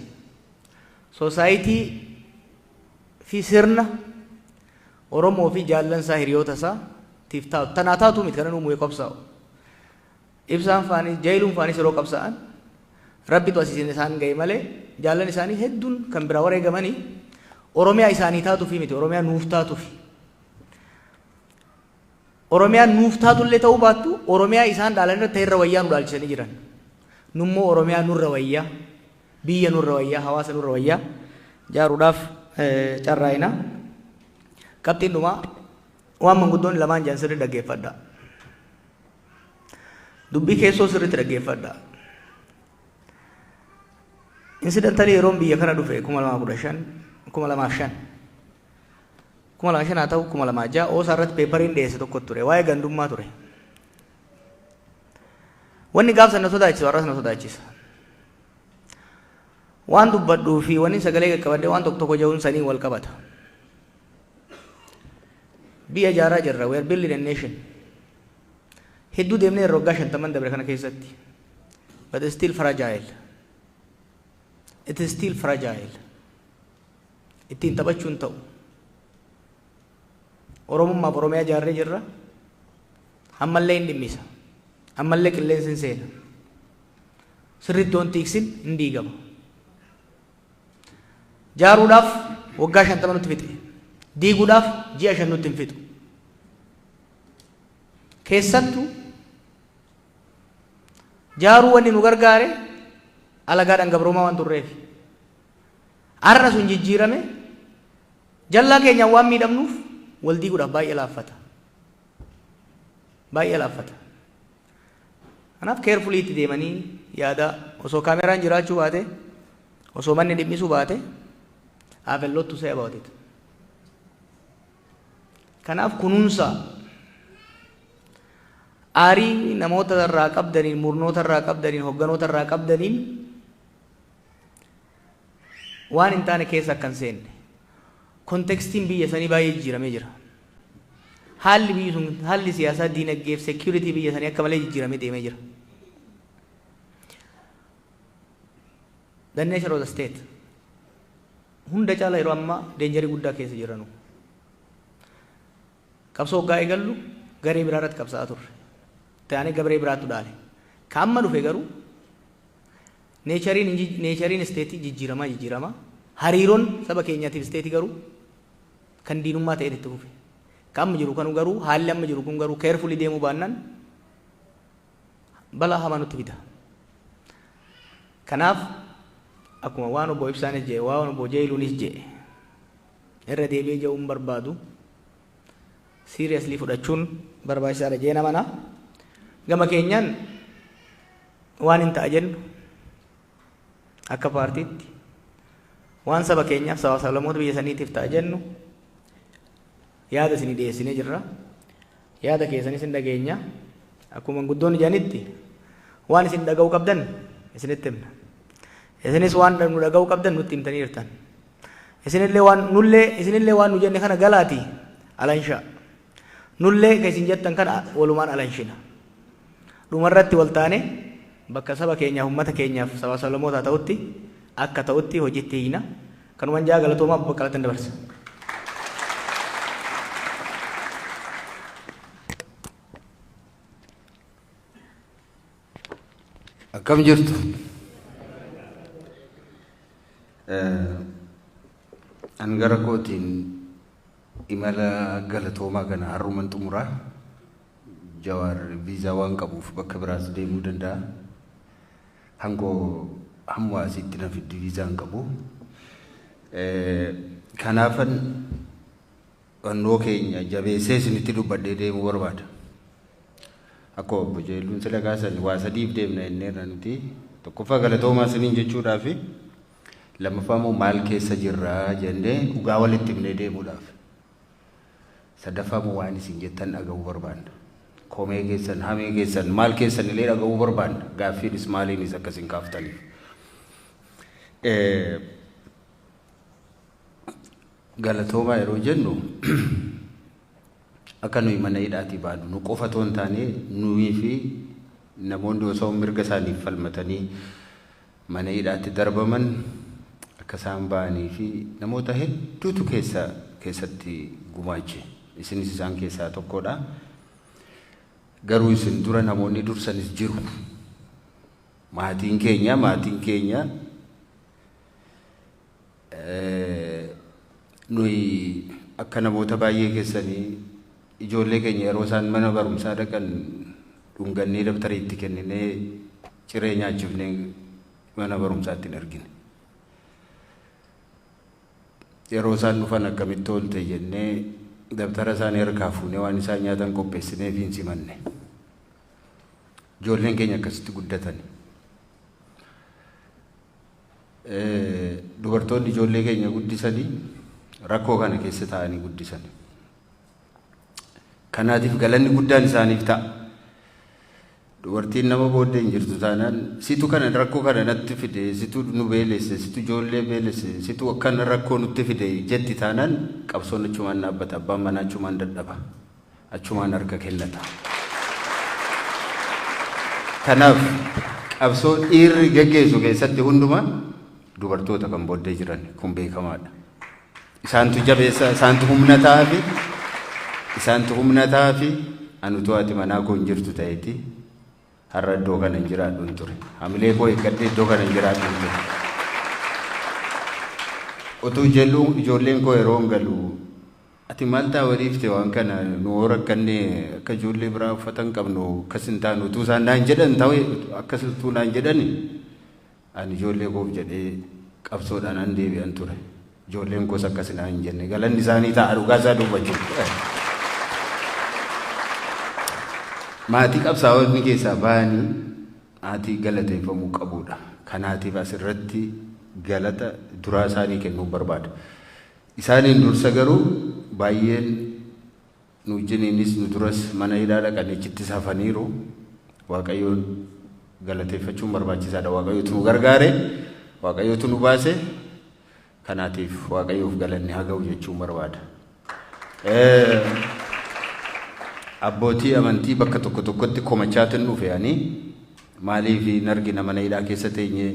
Society fi sirna Oromoo fi jaallansaa, hiriyoota isaa tiif taatu. Tanaa taatu miti kana uumuu qabsaa'u. Ibsaan faanis, Jaayiluun faanis yeroo qabsaa'an Rabbitu asiisin isaan ga'e malee jaallan isaanii hedduun kan biraa wareegamanii Oromiyaa isaanii taatuufi miti, Oromiyaa nuuf taatuufi. Oromiyaan nuuf taatullee ta'uu baattu, Oromiyaa isaan dhaalan irratti irra wayyaa nu dhaalchisanii jiran. Nummoo Oromiyaa nurra wayyaa, biyya nurra wayyaa, hawaasa nurra wayyaa jaaruudhaaf carraa'ina. Qabxiin dhumaa, waan manguddoonni lamaan jedhan sirrii dhaggeeffadha. Dubbii keessoo sirriitti dhaggeeffadha. Incidentally, yeroon biyya kana dhufe 2015, 2005, 2005 haa ta'u 2006, OSA irratti paperiin dhiyeesse tokko ture, waa'ee gandummaa ture. Wanni gaafsa na sodaachisu har'as na sodaachisa. Waan dubbadhuu fi wanni sagalee qaqqabadhee waan tokko tokko jedhuun sanii wal qabata. Biyya ijaaraa jirra, we are building a nation. Hedduu deemnee yeroo waggaa 50n dabre kana keessatti. But it's still fragile. It is still fragile. Ittiin taphachuun ta'u. Oromummaaf Oromiyaa ijaarree jirra. Ammallee hin dhimmisa. Ammallee qilleensi hin seena. Sirriitti wanti tiiksin hin diigama. Jaaruudhaaf waggaa 50 nutti fixe. Diiguudhaaf ji'a 5 nutti hin fixu. Keessattuu jaaruu wanni nu gargaare alagaadhaan gabroomaa waan turreef. Har'a sun jijjiirame, jallaa keenyaan waan miidhamnuuf wal diiguudhaaf baay'ee laaffata. Baay'ee laaffata. Kanaaf carefully itti deemanii yaada, osoo kaameraan jiraachuu baate, osoo manni dhimmisuu baate, I have a lot to say about it. Kanaaf kunuunsa aarii namoota irraa qabdaniin, murnoota irraa qabdaniin, hogganoota irraa qabdaniin waan hin taane keessa akka hin seenne. Contextiin biyya sanii baay'ee jijjiiramee jira. Haalli biyyi sun, haalli siyaasaa, diinagdee fi security biyya sanii akka malee jijjiiramee deemee jira. The nature of the state hunda caala yeroo ammaa dangerii guddaa keessa jiranu. Qabsoo hoggaa eegallu garee biraa irratti qabsaa'aa turre. Taanee garee biraatu dhaale. Ka amma dhufe garuu natureiin stateii jijjiiramaa jijjiiramaa, hariiroon saba keenyaatiif stateii garuu kan diinummaa ta'e itti fufe. Ka amma jiru kan garuu, haalli amma jiru kun garuu carefully deemuu baannaan balaa hamaa nutti fida. Kanaaf akkuma waan obbo Ibsaanis jedhe, waan obbo Jeeluunis jedhe, irra deebi'ee jedhuun barbaadu, seriously fudhachuun barbaachisaadha jee namana. Gama keenyaan waan hin ta'a jennu, akka paartiitti waan saba keenyaaf, saba sablammoota biyya saniitiif ta'a jennu yaada isinii dhiyeessinee jirra. Yaada keessanis hin dhageenya. Akkuma guddoonni jedhanitti, waan isin dhaga'uu qabdan isinitti himna. Isinis waan nu dhaga'uu qabdan nutti himtanii jirtan. Isinillee waan nullee, isinillee waan nu jenne kana galaati alanshaa. Nullee ka isin jettan kana walumaan alanshina. Dhumarratti wal taane bakka saba keenyaaf, uummata keenyaaf, saba sablammootaa ta'utti akka ta'utti hojiitti hiina. Kanumaan jaa, galatoomaa, bakka alatti dabarsa.
Akkam jirtu? An gara kootiin imala galatoomaa kana har'uman xumuraa. Jawaar viizaa waan qabuuf bakka biraas deemuu danda'a. Hangoo hamma asitti na fiddi viizaa hin qabu. Kanaafan fannoo keenya jabeessee isinitti dubbadhee deemuu barbaada. Akka obbo Jeelluun sila kaasan, waa sadiif deemna jenneerra nuti. Tokkoffaa galatoomaa isiniin jechuudhaafi, lammaffaa immoo maal keessa jirra jennee dhugaa walitti himnee deemuudhaaf. Sadaffaa immoo waan isin jettan dhaga'uu barbaanna. Komee keessan, hamee keessan, maal keessan illee dhaga'uu barbaanna. Gaaffiinis maaliinis akka isin kaaftaniif. Galatoomaa yeroo jennu, akka nuyi mana hidhaatii baanu nu qofa otoo hin taane, nuyi fi namoonni osoo mirga isaaniif falmatanii mana hidhaatti darbaman akka isaan ba'anii fi namoota hedduutu keessatti gumaache. Isinis isaan keessaa tokkodha. Garuu isin dura namoonni dursanis jiru. Maatiin keenya nuyi akka namoota baay'ee keessanii ijoollee keenya yeroo isaan mana barumsaa dhaqan dhungannee, dabtarii itti kenninee, ciree nyaachifnee mana barumsaatti hin ergine. Yeroo isaan dhufan akkamitti oolte jennee dabtara isaanii harkaa fuunee waan isaan nyaatan qopheessinee fi hin simanne. Ijoolleen keenya akkasitti guddatan. Dubartoonni ijoollee keenya guddisanii rakkoo kana keessa taa'anii guddisan. Kanaatiif galanni guddaan isaaniif ta'a. Dubartiin nama booddee hin jirtu taanaan, situ kana rakkoo kana natti fide, situ nu beelesse, situ ijoollee beelesse, situ akkana rakkoo nutti fide jetti taanaan, qabsoon achumaan dhaabbata, abbaan manaa achumaan dadhaba, achumaan harka kennata. Kanaaf qabsoo dhiirri geggeessu keessatti hundumaa dubartoota kan booddee jiran kun beekamaadha. Isaantu jabeessa, isaantu humna ta'aafi, isaantu humna ta'aafi. Ani utuu haati manaa koo hin jirtu ta'eeti har'a iddoo kana hin jiraadhu hin ture. Hamilee koo eeggadhee iddoo kana hin jiraadhu hin ture. Utuu jedhu ijoolleen koo yeroo hin galu, ati maal ta'a waliifte waan kana, nu hoo rakkanne akka ijoollee biraa uffata hin qabnu, akkas hin taanu utuu isaan naan jedhan ta'e, akkas utuu naan jedhani, ani ijoollee koof jedhee qabsoodhaan an deebi'an ture. Ijoolleen koos akkas naan hin jenne, galanni isaanii ta'a dhugaa isaa dubbachuuf. Maatii qabsaa'onni keessaa ba'anii maatii galateeffamuu qabudha. Kanaatiif asirratti galata duraa isaanii kennuu barbaada. Isaaniin dursa garuu baay'een nu wajjiniinis nu duras mana hidhaa dhaqanii achittis hafaniiru. Waaqayyoon galateeffachuun barbaachisaadha. Waaqayyotu nu gargaare, Waaqayyotu nu baase. Kanaatiif Waaqayyoof galanni haa ga'u jechuun barbaada. Abbootii amantii bakka tokko tokkotti komachaatiin dhufe ani maaliif hin argina mana hidhaa keessa teenyee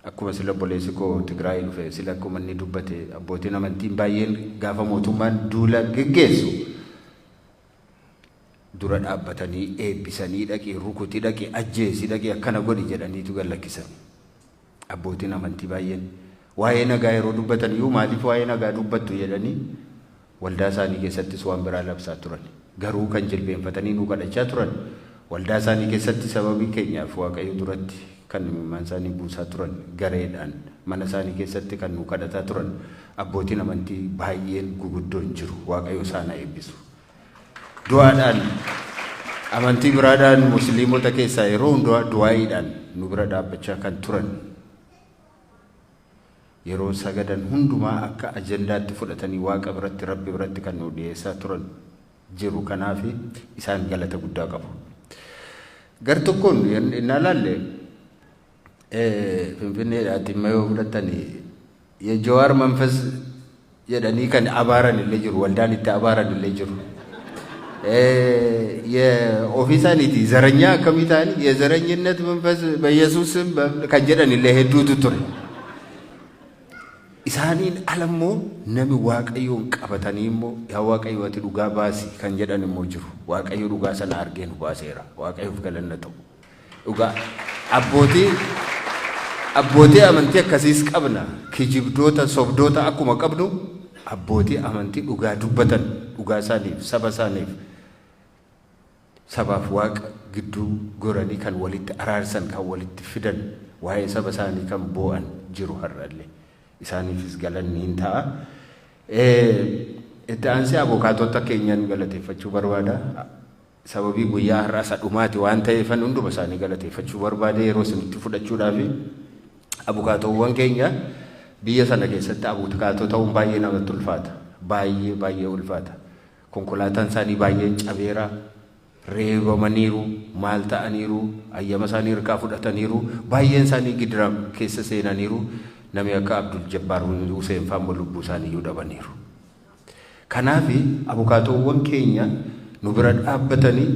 akkuma sila obboleessi koo Tigraay dhufe sila akkuma inni dubbate abbootiin amantiin baay'een gaafa mootummaan duula geggeessu dura dhaabbatanii eebbisanii dhaqii rukuti dhaqii ajjeesi dhaqii akkana godhi jedhaniitu gad lakkisan. Abbootiin amantii baay'een waa'ee nagaa yeroo dubbatan iyyuu maaliif waa'ee nagaa dubbattu jedhanii waldaa isaanii keessattis waan biraa labsaa turan. Garuu kan jilbeenfatanii nu kadhachaa turan waldaa isaanii keessatti sababii keenyaaf Waaqayyo duratti kan imimmaan isaanii buusaa turan gareedhaan mana isaanii keessatti kan nu kadhataa turan abbootiin amantii baay'een guguddoon jiru. Waaqayyo isaan haa eebbisu. Du'aadhaan amantii biraadhaan musliimota keessaa yeroo hundumaa du'aa'iidhaan nu bira dhaabbachaa kan turan yeroo sagadan hundumaa akka ajandaatti fudhatanii Waaqa biratti Rabbi biratti kan nu dhiyeessaa turan jiru. Kanaaf isaan galata guddaa qabu. Gar tokkoon innaa laalle Finfinneedhaatti immoo yoo fudhattanii የጀዋር መንፈስ jedhanii kan abaaran illee jiru, waldaan itti abaaran illee jiru. Ofii isaaniiti ዘረኛ akkamii ta'anii የዘረኝነት መንፈስ በኢየሱስ ስም kan jedhan illee hedduutu ture. Isaaniin ala immoo nami Waaqayyoon qabatanii immoo yaa Waaqayyo ati dhugaa baasi kan jedhan immoo jiru. Waaqayyo dhugaa sana argee nu baaseera. Waaqayyoof galanna ta'u. Dhugaa abbootii amantii akkasiis qabna. Kijibdoota sobdoota akkuma qabnu abbootii amantii dhugaa dubbatan dhugaa isaaniif saba isaaniif sabaaf Waaqa gidduu goranii kan walitti araarsan kan walitti fidan waa'ee saba isaanii kan boo'an jiru har'allee. Isaaniifis galanni hin ta'a. Itti aansee abukaatota keenyan galateeffachuu barbaada. Sababii guyyaa har'aa isa dhumaati waan ta'eefan hunduma isaanii galateeffachuu barbaade yeroo isinitti fudhachuudhaafi abukaatowwan keenya biyya sana keessatti abukaatoo ta'uun baay'ee namatti ulfaata. Baay'ee baay'ee ulfaata. Konkolaataan isaanii baay'een cabeera. Reebamaniiru, maal ta'aniiru, ayyama isaanii hirkaa fudhataniiru, baay'een isaanii gidira keessa seenaniiru. Namni akka Abdul Jabbaar Hussein fa'aa immoo lubbuu isaanii iyyuu dhabaniiru. Kanaaf abukaatoowwan keenya nu bira dhaabbatanii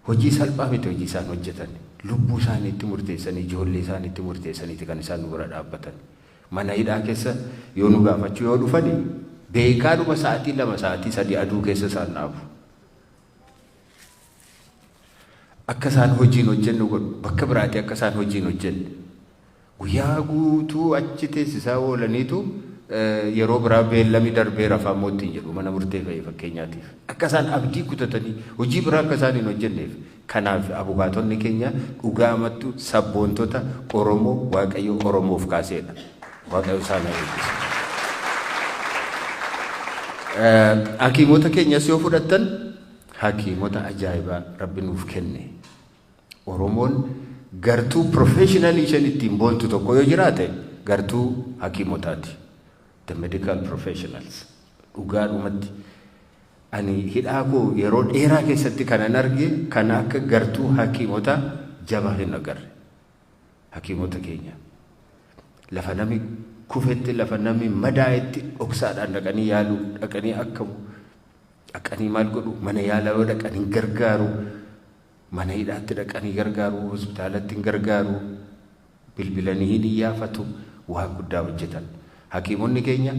hojii salphaa miti hojii isaan hojjetan. Lubbuu isaaniitti murteessanii ijoollee isaaniitti murteessaniiti kan isaan nu bira dhaabbatan. Mana hidhaa keessa yoo nu gaafachuu yoo dhufani beekaadhuma sa'aatii 2 sa'aatii 3 aduu keessa isaan dhaabu. Akka isaan hojiin hojjennu godhu bakka biraatti akka isaan hojiin hojjenne. Guyyaa guutuu achi teessisaa oolaniitu yeroo biraa beellamni darbee rafaa mootiin jedhu mana murtee fa'i fakkeenyaatiif. Akka isaan abdii kutatanii hojii biraa akka isaan hin hojjenneef. Kanaaf abukaatonni keenya dhugaamattu sabboontota Oromoo Waaqayyo Oromoof kaaseedha. Waaqayyo isaan haa eebbisu. Hakiimota keenyas yoo fudhattan hakiimota ajaa'ibaa Rabbi nuuf kenne. Oromoon gartuu professionalii isheen ittiin boontu tokko yoo jiraate gartuu hakiimotaati. The medical professionals. Dhugaadhumatti ani hidhaa koo yeroo dheeraa keessatti kanan arge kan akka gartuu hakiimota jabaa hin agarre. Hakiimota keenya. Lafa nami kufetti lafa nami madaa'etti dhoksaadhaan dhaqanii yaaluu dhaqanii akkamu dhaqanii maal godhu mana yaalaa yoo dhaqanii gargaaru mana hidhaatti dhaqanii gargaaru hospitaalatti hin gargaaru bilbilanii hin iyyaafatu waan guddaa hojjetan. Hakiimonni keenya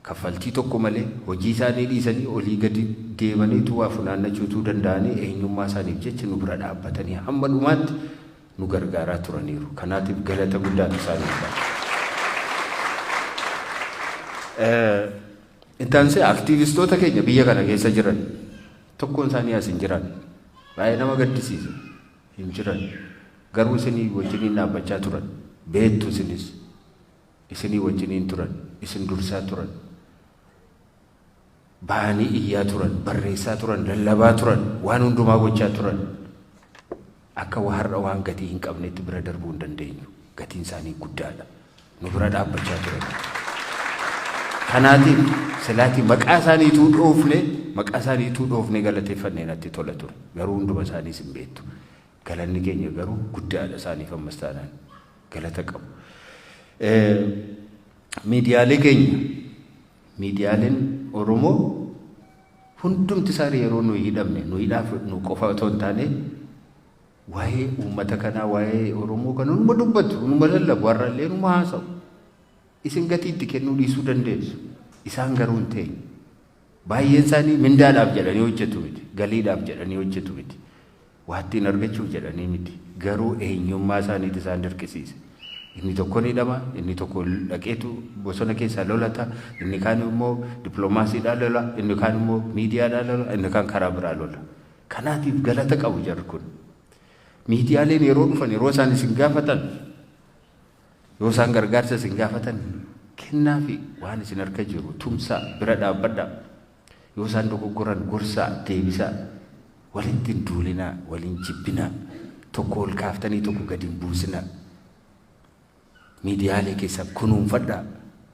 kaffaltii tokko malee hojii isaanii dhiisanii olii gadi deemaniitu waa funaannachuutuu danda'anii eenyummaa isaaniif jecha nu bira dhaabbatanii hamma dhumaatti nu gargaaraa turaniiru. Kanaatiif galata guddaatu isaaniif qaba. Itti aansee aktiivistoota keenya biyya kana keessa jiran tokkoon isaanii as hin jiran. Baay'ee nama gaddisiisa. Hin jiran. Garuu isinii wajjiniin dhaabbachaa turan. Beektu isinis. Isinii wajjiniin turan. Isin dursaa turan. Ba'anii iyyaa turan, barreessaa turan, lallabaa turan, waan hundumaa gochaa turan. Akka har'a waan gatii hin qabnetti bira darbuu hin dandeenyu. Gatiin isaanii guddaadha. Nu bira dhaabbachaa turan. Kanaatiif silaatii maqaa isaaniituu dhoofne maqaa isaaniituu dhoofne galateeffannee natti tola ture. Garuu hunduma isaaniis hin beektu. Galanni keenya garuu guddaadha isaaniif ammas taanaan galata qabu. Miidiyaalee keenya miidiyaaleen Oromoo Hundumti isaanii yeroo nuyi hidhamne nu hidhaaf nu qofa otoo hin taane, waa'ee uummata kanaa, waa'ee Oromoo kana numa dubbatu, numa lallabu, har'allee numa haasa'u. Isin gatii itti kennuu dhiisuu dandeessu. Isaan garuu hin teenye. Baay'een isaanii mindaadhaaf jedhanii hojjetu miti. Galiidhaaf jedhanii hojjetu miti. Waa ittiin argachuuf jedhanii miti. Garuu eenyummaa isaaniitu isaan dirqisiise. Inni tokko ni hidhama, inni tokko dhaqeetu bosona keessaa lolata, inni kaan immoo dippiloomaasiidhaan lola, inni kaan immoo miidiyaadhaan lola, inni kaan karaa biraa lola. Kanaatiif galata qabu jarri kun. Miidiyaaleen yeroo dhufan, yeroo isaan isin gaafatan, yoo isaan gargaarsa isin gaafatan, kennaafi waan isin harka jiru tumsaa, bira dhaabbadhaa. Yoo isaan dogoggoran gorsaa, deebisaa. Walitti hin duulinaa, waliin jibbinaa. Tokko ol kaaftanii tokko gadi hin buusinaa. Miidiyaalee keessan kunuunfadhaa.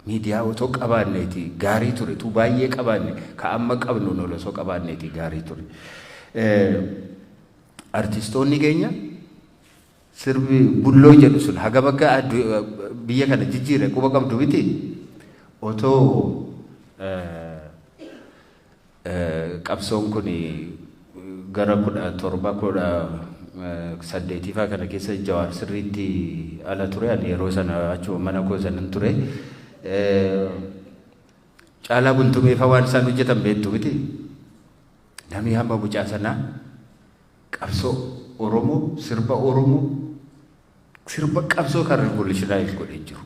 Miidiyaa otoo qabaanneeti gaarii ture. Tu baay'ee qabaanne, ka amma qabnu ol osoo qabaanneeti gaarii ture. Artistoonni keenya, sirbi Bulloo jedhu sun haga bakka biyya kana jijjiire quba qabdu miti. Otoo qabsoon kun gara 17 18faa kana keessa Jawaar sirriitti ala ture, ani yeroo sana achuma mana koo sanan ture. Caalaa Bultumeefaa waan isaan hojjetan beektu miti. Namni hamma mucaa sanaa qabsoo Oromoo, sirba Oromoo, sirba qabsoo kan revolutionize godhee jiru.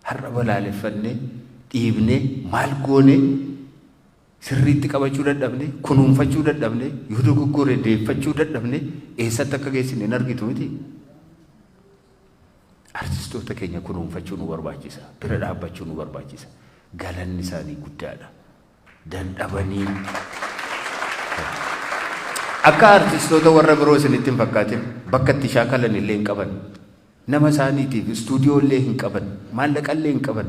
Har'a balaaleffannee, dhiibnee, maal goonee, sirriitti qabachuu dadhabne, kunuunfachuu dadhabne, yoo dogoggore deeffachuu dadhabne, eessatti akka geessine hin argitu miti. Artistoota keenya kunuunfachuu nu barbaachisa. Bira dhaabbachuu nu barbaachisa. Galanni isaanii guddaadha. Dadhabanii. Akka artistoota warra biroo isinitti hin fakkaatin, bakka itti shaakalan illee hin qaban. Nama isaaniitiif istuudiyoo illee hin qaban. Maallaqa illee hin qaban.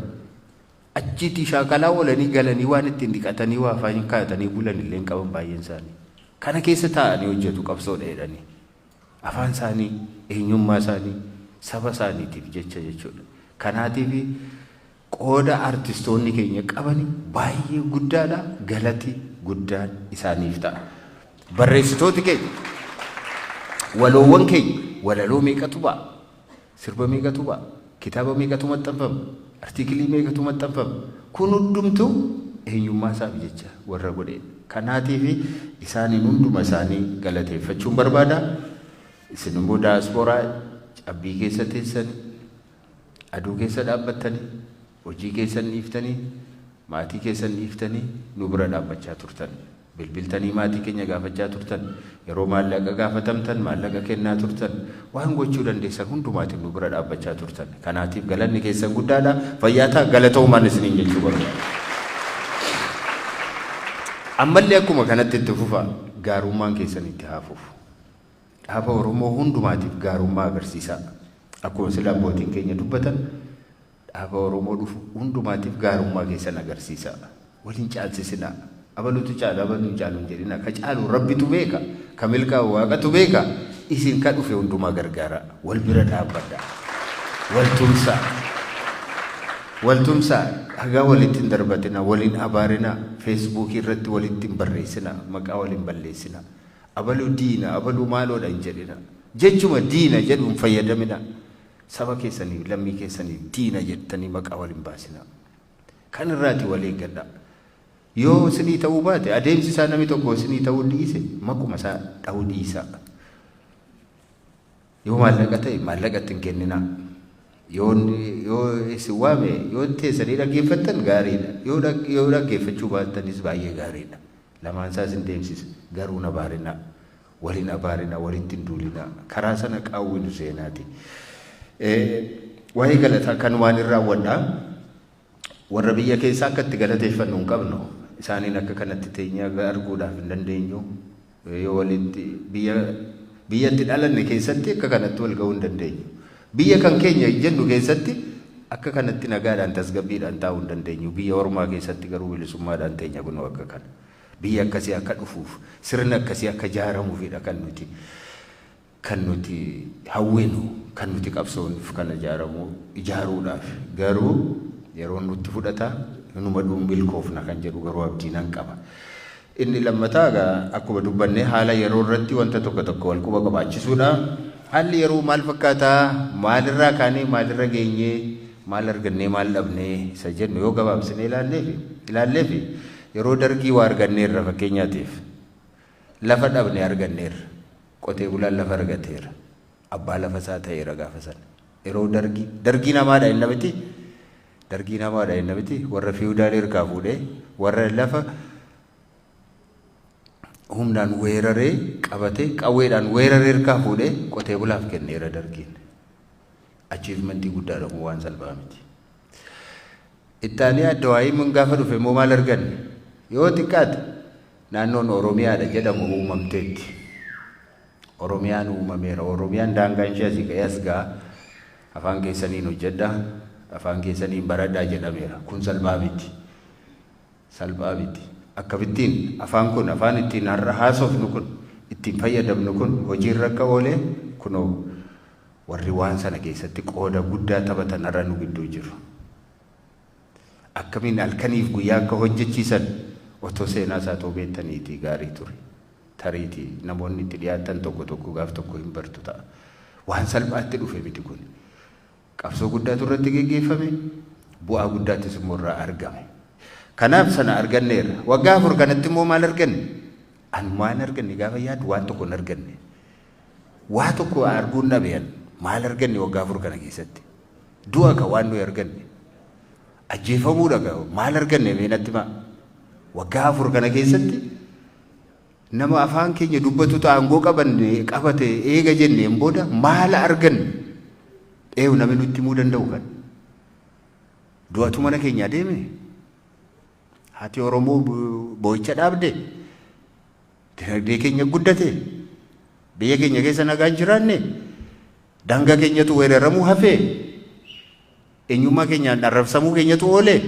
Achiitii shaakalaa oolanii galanii waan ittiin dhiqatanii, waa afaan kaa'atanii bulan illee hin qaban baay'een isaanii. Kana keessa taa'anii hojjetu qabsoodha jedhanii. Afaan isaanii, eenyummaa isaanii, saba isaaniitiif jecha jechuudha. Kanaatiif qooda artistoonni keenya qabani baay'ee guddaadha. Galati guddaan isaaniif ta'a. Barreessitooti keenya, waloowwan keenya, walaloo meeqatu ba'a? Sirba meeqatu ba'a? Kitaaba meeqatu maxxanfama? Artiikilii meeqatu maxxanfama? Kun hundumtuu eenyummaa isaaf jecha warra godheedha. Kanaatiif isaaniin hunduma isaanii galateeffachuun barbaada. Isin immoo daasporaa cabbii keessa teessanii, aduu keessa dhaabbattanii, hojii keessan dhiiftanii, maatii keessan dhiiftanii nu bira dhaabbachaa turtan. Bilbiltanii maatii keenya gaafachaa turtan. Yeroo maallaqa gaafatamtan maallaqa kennaa turtan. Waan gochuu dandeessan hundumaatiin nu bira dhaabbachaa turtan. Kanaatiif galanni keessan guddaadha. Fayyaa ta'a, galatoomaan isiniin jechuu barbaada. Ammallee akkuma kanatti itti fufa, gaarummaan keessan itti haa fufu. Dhaaba Oromoo hundumaatiif gaarummaa agarsiisaa. Akkuma sila abbootiin keenya dubbatan, dhaaba Oromoo dhufu hundumaatiif gaarummaa keessan agarsiisaa. Waliin caalsisinaa. Abalutu caala, abaluu hin caalu hin jedhina. Ka caalu Rabbitu beeka. Ka milkaa'u Waaqatu beeka. Isin ka dhufe hundumaa gargaaraa. Wal bira dhaabbadhaa. Wal tumsaa. Wal tumsaa. Dhagaa walitti hin darbatinaa. Waliin abaarinaa. Feesbuukii irratti walitti hin barreessinaa. Maqaa waliin balleessinaa. Abaluu diina, abaluu maaloodha hin jedhina. Jechuma diina jedhu hin fayyadamina. Saba keessaniif, lammii keessaniif diina jettanii maqaa wal hin baasinaa. Kan irraati wal eeggadhaa. Yoo isinii ta'uu baate, adeemsi isaa namni tokko isinii ta'uu dhiise, maquma isaa dha'uu dhiisaa. Yoo maallaqa ta'e maallaqa itti hin kenninaa. Yoo isin waame, yoo teessanii dhaggeeffattan gaariidha. Yoo dhaggeeffachuu baattanis baay'ee gaariidha. Lamaan isaa isin deemsisa. Garuu hin abaarinaa. Wal hin abaarinaa, walitti hin duulinaa. Karaa sana qaawwi nu seenaati. Waa'ee galataa kan waan hin raawwadhaa. Warra biyya keessaa akka itti galateeffannu hin qabnu. Isaaniin akka kanatti teenyee arguudhaaf hin dandeenyu. Yoo walitti biyyatti dhalanne keessatti akka kanatti wal ga'uu hin dandeenyu. Biyya kan keenya jennu keessatti akka kanatti nagaadhaan, tasgabbiidhaan taa'uu hin dandeenyu. Biyya ormaa keessatti garuu bilisummaadhaan teenya kunoo akka kana. Biyya akkasii akka dhufuuf, sirna akkasii akka ijaaramuufidha kan nuti hawwinu, kan nuti qabsoonuuf kana ijaaramuu ijaaruudhaaf. Garuu yeroo nutti fudhata, inuma dhuun milkoofna kan jedhu garuu abdii nan qaba. Inni lammataa egaa akkuma dubbanne haala yeroo irratti wanta tokko tokko wal quba qabaachisuudha. Haalli yeroo maal fakkaataa, maalirraa kaanee maalirra geenyee, maal argannee maal dhabnee isa jennu yoo gabaabsinee ilaalleefi yeroo Dargii waa arganneerra. Fakkeenyaatiif lafa dhabne arganneerra. Qotee bulaan lafa argateera. Abbaa lafa isaa ta'eera gaafa sana. Yeroo Dargii, Dargii namaadha inni miti. Dargii namaadha inni miti. Warra fiwudaalii harkaa fuudhee, warra lafa humnaan weeraree qabatee, qawweedhaan weeraree harkaa fuudhee qotee bulaaf kenneera Dargiin. Achievementii guddaadha kun, waan salphaa miti. Ittaanii ADWUIn gaafa dhufe immoo maal arganne? Yoo xiqqaate naannoon Oromiyaadha jedhamu uumamteetti. Oromiyaan uumameera. Oromiyaan daangaan ishee asii ka'ee as ga'a. Afaan keessaniin hojjedhaa, afaan keessaniin baradhaa jedhameera. Kun salphaa miti. Salphaa miti. Akkamittiin afaan kun, afaan ittiin har'a haasofnu kun, ittiin fayyadamnu kun hojiirra akka oolee kunoo warri waan sana keessatti qooda guddaa taphatan har'a nu gidduu jiru. Akkamiin halkaniif guyyaa akka hojjechiisan otoo seenaa isaa too beektaniitii gaarii ture. Tariitii namoonni itti dhiyaatan tokko tokko gaaf tokko hin bartu ta'a. Waan salphaatti dhufe miti kun. Qabsoo guddaatu irratti geggeeffame, bu'aa guddaattis immoo irraa argame. Kanaaf sana arganneerra. Waggaa 4 kanatti immoo maal arganne? An waan arganne gaafa yaadu waan tokko hin arganne. Waa tokko arguun dhabe an. Maal arganne waggaa 4 kana keessatti? Du'a ka waan nuyi arganne. Ajjeefamuudha ka. Maal arganne mee natti himaa? Waggaa 4 kana keessatti nama afaan keenya dubbatu aangoo qabanne qabate eega jenneen booda maal arganne? Eeyu namni nutti himuu danda'u kan? Du'atu mana keenya deeme? Haati Oromoo boo'icha dhaabde? Dinagdee keenya guddate? Biyya keenya keessa nagaan jiraanne? Daangaa keenyatu weeraramuu hafee? Eenyummaa keenyaan arrabsamuu keenyatu oolee?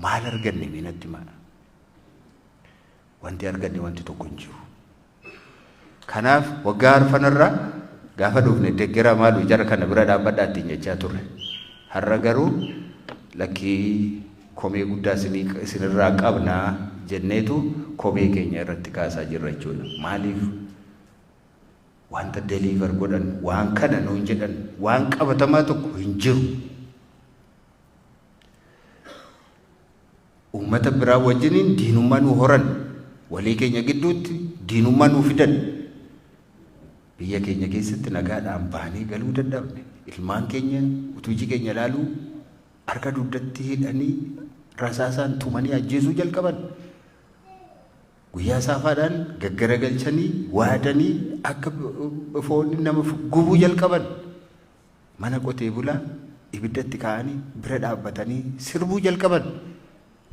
Maal arganne mee natti himaa? Wanti arganne wanti tokko hin jiru. Kanaaf waggaa arfanarraa gaafa dhufne deggera maalu jara kana bira dhaabbadhaa ittiin jechaa turre. Har'a garuu lakkii, komee guddaa isinirraa qabnaa jenneetu komee keenya irratti kaasaa jirra jechuudha. Maaliif? Wanta deliver godhan, waan kana nuun jedhan, waan qabatamaa tokko hin jiru. Uummata biraa wajjiniin diinummaa nu horan, walii keenya gidduutti diinummaa nu fidan. Biyya keenya keessatti nagaadhaan baanee galuu dadhabne. Ilmaan keenya utuu iji keenya ilaaluu harka dugdatti hidhanii rasaasaan tumanii ajjeesuu jalqaban. Guyyaa saafaadhaan gaggaragalchanii waadanii akka foonni nama gubuu jalqaban. Mana qotee bulaa ibiddatti kaa'anii bira dhaabbatanii sirbuu jalqaban.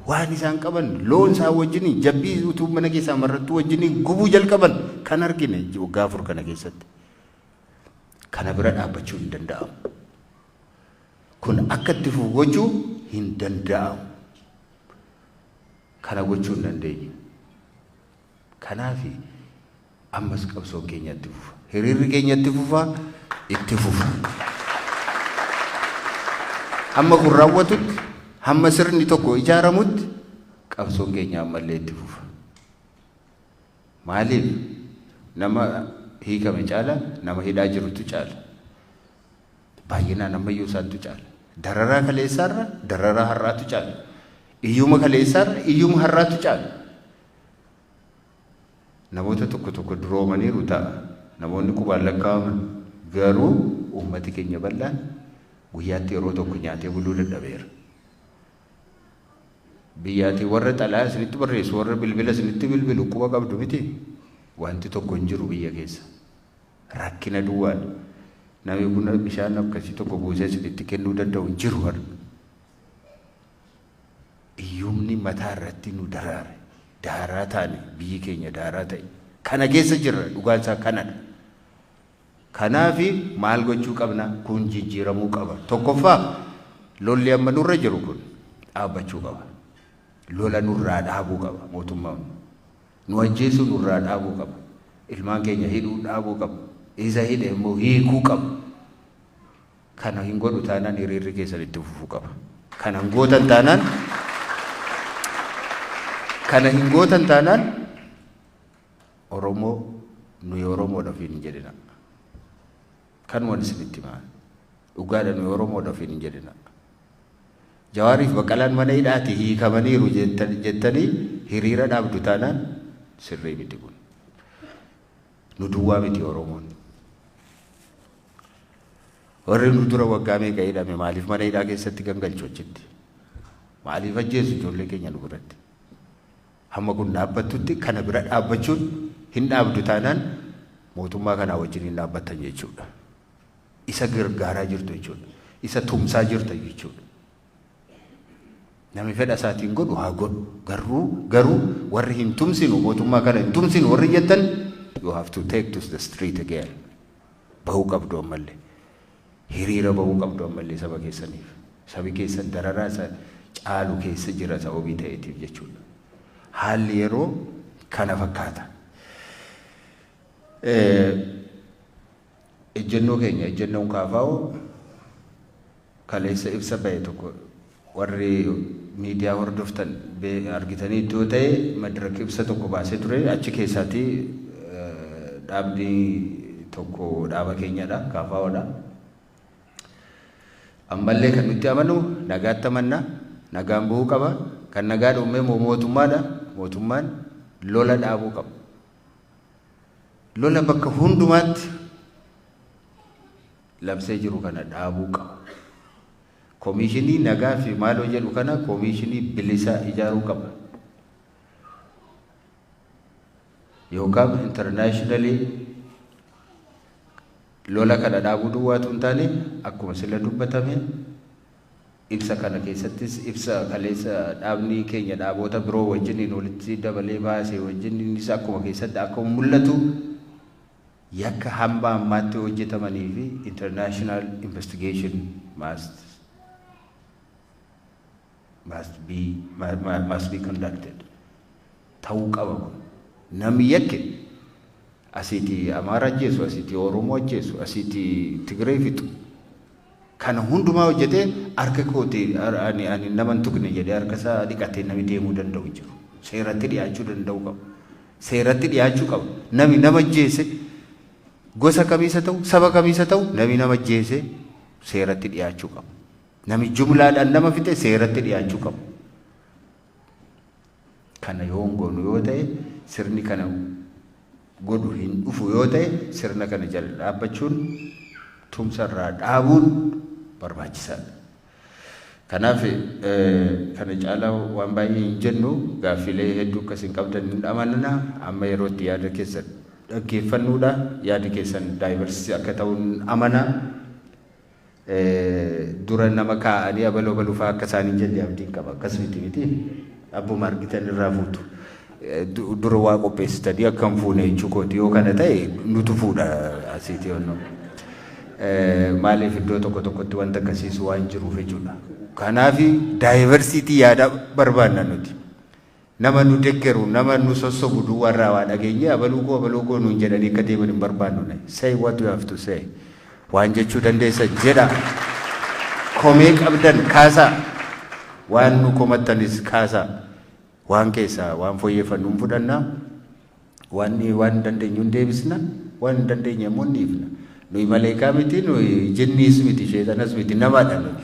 Waan isaan qaban, loon isaan wajjiniin, jabbii utuu mana keessaa marrattuu wajjiniin gubuu jalqaban kan argine waggaa 4 kana keessatti. Kana bira dhaabbachuu hin danda'amu. Kun akka itti fufu gochuu hin danda'amu. Kana gochuu hin dandeenyu. Kanaaf ammas qabsoon keenya itti fufa. Hiriirri keenya itti fufa, itti fufa. Hamma kun raawwatutti, hamma sirni tokko ijaaramutti qabsoon keenya ammallee itti fufa. Maaliif? Nama hiikame caala nama hidhaa jirutu caala. Baay'inaan ammayyuu isaantu caala. Dararaa kaleessaarra dararaa har'aatu caala. Iyyuma kaleessaarra iyyuma har'aatu caala. Namoota tokko tokko duroomaniiru ta'a. Namoonni qubaan lakkaa'aman, garuu uummati keenya bal'aan guyyaatti yeroo tokko nyaatee buluu dadhabeera. Biyyaatii warra xalayaa isinitti barreessu, warra bilbila isinitti bilbilu quba qabdu miti. Wanti tokko hin jiru biyya keessa. Rakkina duwwaadha. Namni buna bishaan akkasii tokko buusee isinitti kennuu danda'u hin jiru har'a. Iyyumni mataa irratti nu daraare. Daaraa taane, biyyi keenya daaraa ta'e. Kana keessa jirra, dhugaan isaa kanadha. Kanaafi maal gochuu qabna? Kun jijjiiramuu qaba. Tokkoffaa, lolli amma nurra jiru kun dhaabbachuu qaba. Lola nurraa dhaabuu qaba mootummaan. Nu ajjeesuu nurraa dhaabuu qaba. Ilmaan keenya hidhuu dhaabuu qaba. Isa hidhe immoo hiikuu qaba. Kana hin godhu taanaan hiriirri keessan itti fufuu qaba. Kana hin gootan taanaan, Kana hin gootan taanaan Oromoo nuyi Oromoodha ofiin hin jedhina. Kanuma isinitti himaa. Dhugaadha, nuyi Oromoodha ofiin hin jedhina. Jawaariif Baqqalaan mana hidhaati hiikamaniiru jettanii hiriira dhaabdu taanaan sirrii miti kun. Nu duwwaa miti Oromoon. Warri nu dura waggaa meeqa hidhame maaliif mana hidhaa keessatti gangalchu achitti? Maaliif ajjeesu ijoollee keenya nu biratti? Hamma kun dhaabbattutti kana bira dhaabbachuun hin dhaabdu taanaan mootummaa kanaa wajjin hin dhaabbattan jechuudha. Isa gargaaraa jirtu jechuudha. Isa tumsaa jirta jechuudha. Namni fedha isaatiin godhu haa godhu. Garuu warri hin tumsinu, mootummaa kana hin tumsinu warri jettan, you have to take to the street again. Bahuu qabdu ammallee. Hiriira bahuu qabdu ammallee saba keessaniif. Sabi keessan dararaa isa caalu keessa jira sababii ta'eetiif jechuudha. Haalli yeroo kana fakkaata. Ejjennoo keenya, ejjennoon KFO kaleessa ibsa bahe tokko warri miidiyaa hordoftan argitanii iddoo ta'e, Madirak ibsa tokko baasee ture. Achi keessaatti dhaabni tokko dhaaba keenyadha, KFOdha. Ammallee kan nutti amanu nagaatti amanna, nagaan bu'uu qaba. Kan nagaa dhume mootummaadha. Mootummaan lola dhaabuu qaba. Lola bakka hundumaatti labsee jiru kana dhaabuu qaba. Koomishinii nagaa fi maaloo jedhu kana koomishinii bilisaa ijaaruu qaba. Yookaan internationally lola kana dhaabuu duwwaatu hin taane, akkuma sila dubbatame ibsa kana keessattis, ibsa kaleessa dhaabni keenya dhaaboota biroo wajjiniin walitti dabalee baase wajjiniinis akkuma keessatti akka mul'atu, yakka hamba ammaatti hojjetamanii fi international investigation must be conducted ta'uu qaba. Kun namni yakke asiiti Amaara ajjeesu, asiiti Oromoo ajjeesu, asiiti Tigree fixu, kana hundumaa hojjetee harka kooti ani nama hin tuqne jedhee harka isaa dhiqatee namni deemuu danda'u hin jiru. Seeratti dhiyaachuu danda'u qaba. Seeratti dhiyaachuu qaba. Namni nama ajjeese gosa kamiisa ta'u, saba kamiisa ta'u, namni nama ajjeese seeratti dhiyaachuu qaba. Namni jumlaadhaan nama fixe seeratti dhiyaachuu qaba. Kana yoo hin goonu yoo ta'e, sirni kana godhu hin dhufu yoo ta'e, sirna kana jala dhaabbachuun, tumsarraa dhaabuun barbaachisaadha. Kanaaf kana caalaa waan baay'ee hin jennu. Gaaffilee hedduu akkasiin qabdan hin amanna. Amma yeroo itti yaada keessan dhaggeeffannuudha. Yaadi keessan diverse akka ta'uun amana. Dura nama kaa'anii abaloo abaluu fa'aa akka isaanii jenne abdiin qaba. Akkas miti miti, abbuma argitan irraa fuutu. Dura waa qopheessitanii akka hin fuune jechuu kooti. Yoo kana ta'e nutu fuudha asiiti yoonnoo. Maaliif iddoo tokko tokkotti wanta akkasiisu waan jiruuf jechuudha. Kanaaf diversity yaada barbaanna nuti. Nama nu deggeru, nama nu sossobu duwwaarraa waa dhageenye abaluu koo abaluu koo nuun jedhanii akka deeman hin barbaannu. Say what you have to say. Waan jechuu dandeessan jedha. Komee qabdan kaasaa. Waan nu komattanis kaasaa. Waan keessaa waan fooyyeffannu hin fudhannaa. Waan dandeenyu hin deebisna. Waan hin dandeenye immoo ni dhiifna. Nuyi maleekaa miti, nuyi jinniis miti, sheexanas miti, namadha nuyi.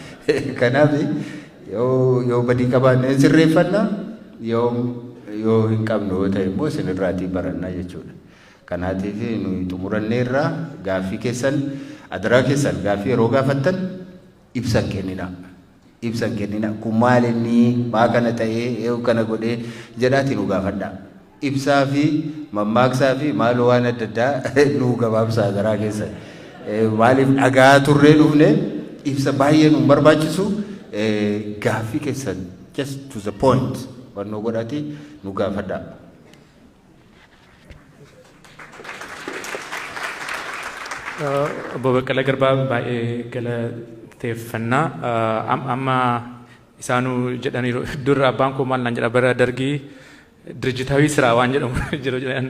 Kanaaf yoo badii qabaanne hin sirreeffanna, yoo hin qabnu yoo ta'e immoo isinirraatii barannaa jechuudha. Kanaatiif nuyi xumuranneerraa. Gaaffii keessan, adaraa keessan, gaaffii yeroo gaafattan ibsan kenninaa. Ibsan kenninaa. Kun maal inni maa kana ta'ee eewu kana godhee jedhaati nu gaafadhaa. Ibsaa fi mammaaksaa fi maaloo waan adda addaa nu gabaabsaa adaraa keessan. Maaliif dhagaa turree dhufne, ibsa baay'ee nu barbaachisu. Gaaffii keessan just to the point wannoo godhati nu gaafadhaa.
Obbo Baqqalaa Garbaa, baay'ee galateeffannaa. Amma isaanuu jedhaniiru, dura abbaan koo maal naan jedha, bara Dargii ድርጅታዊ ስራ waan jedhamu jiru jedhan.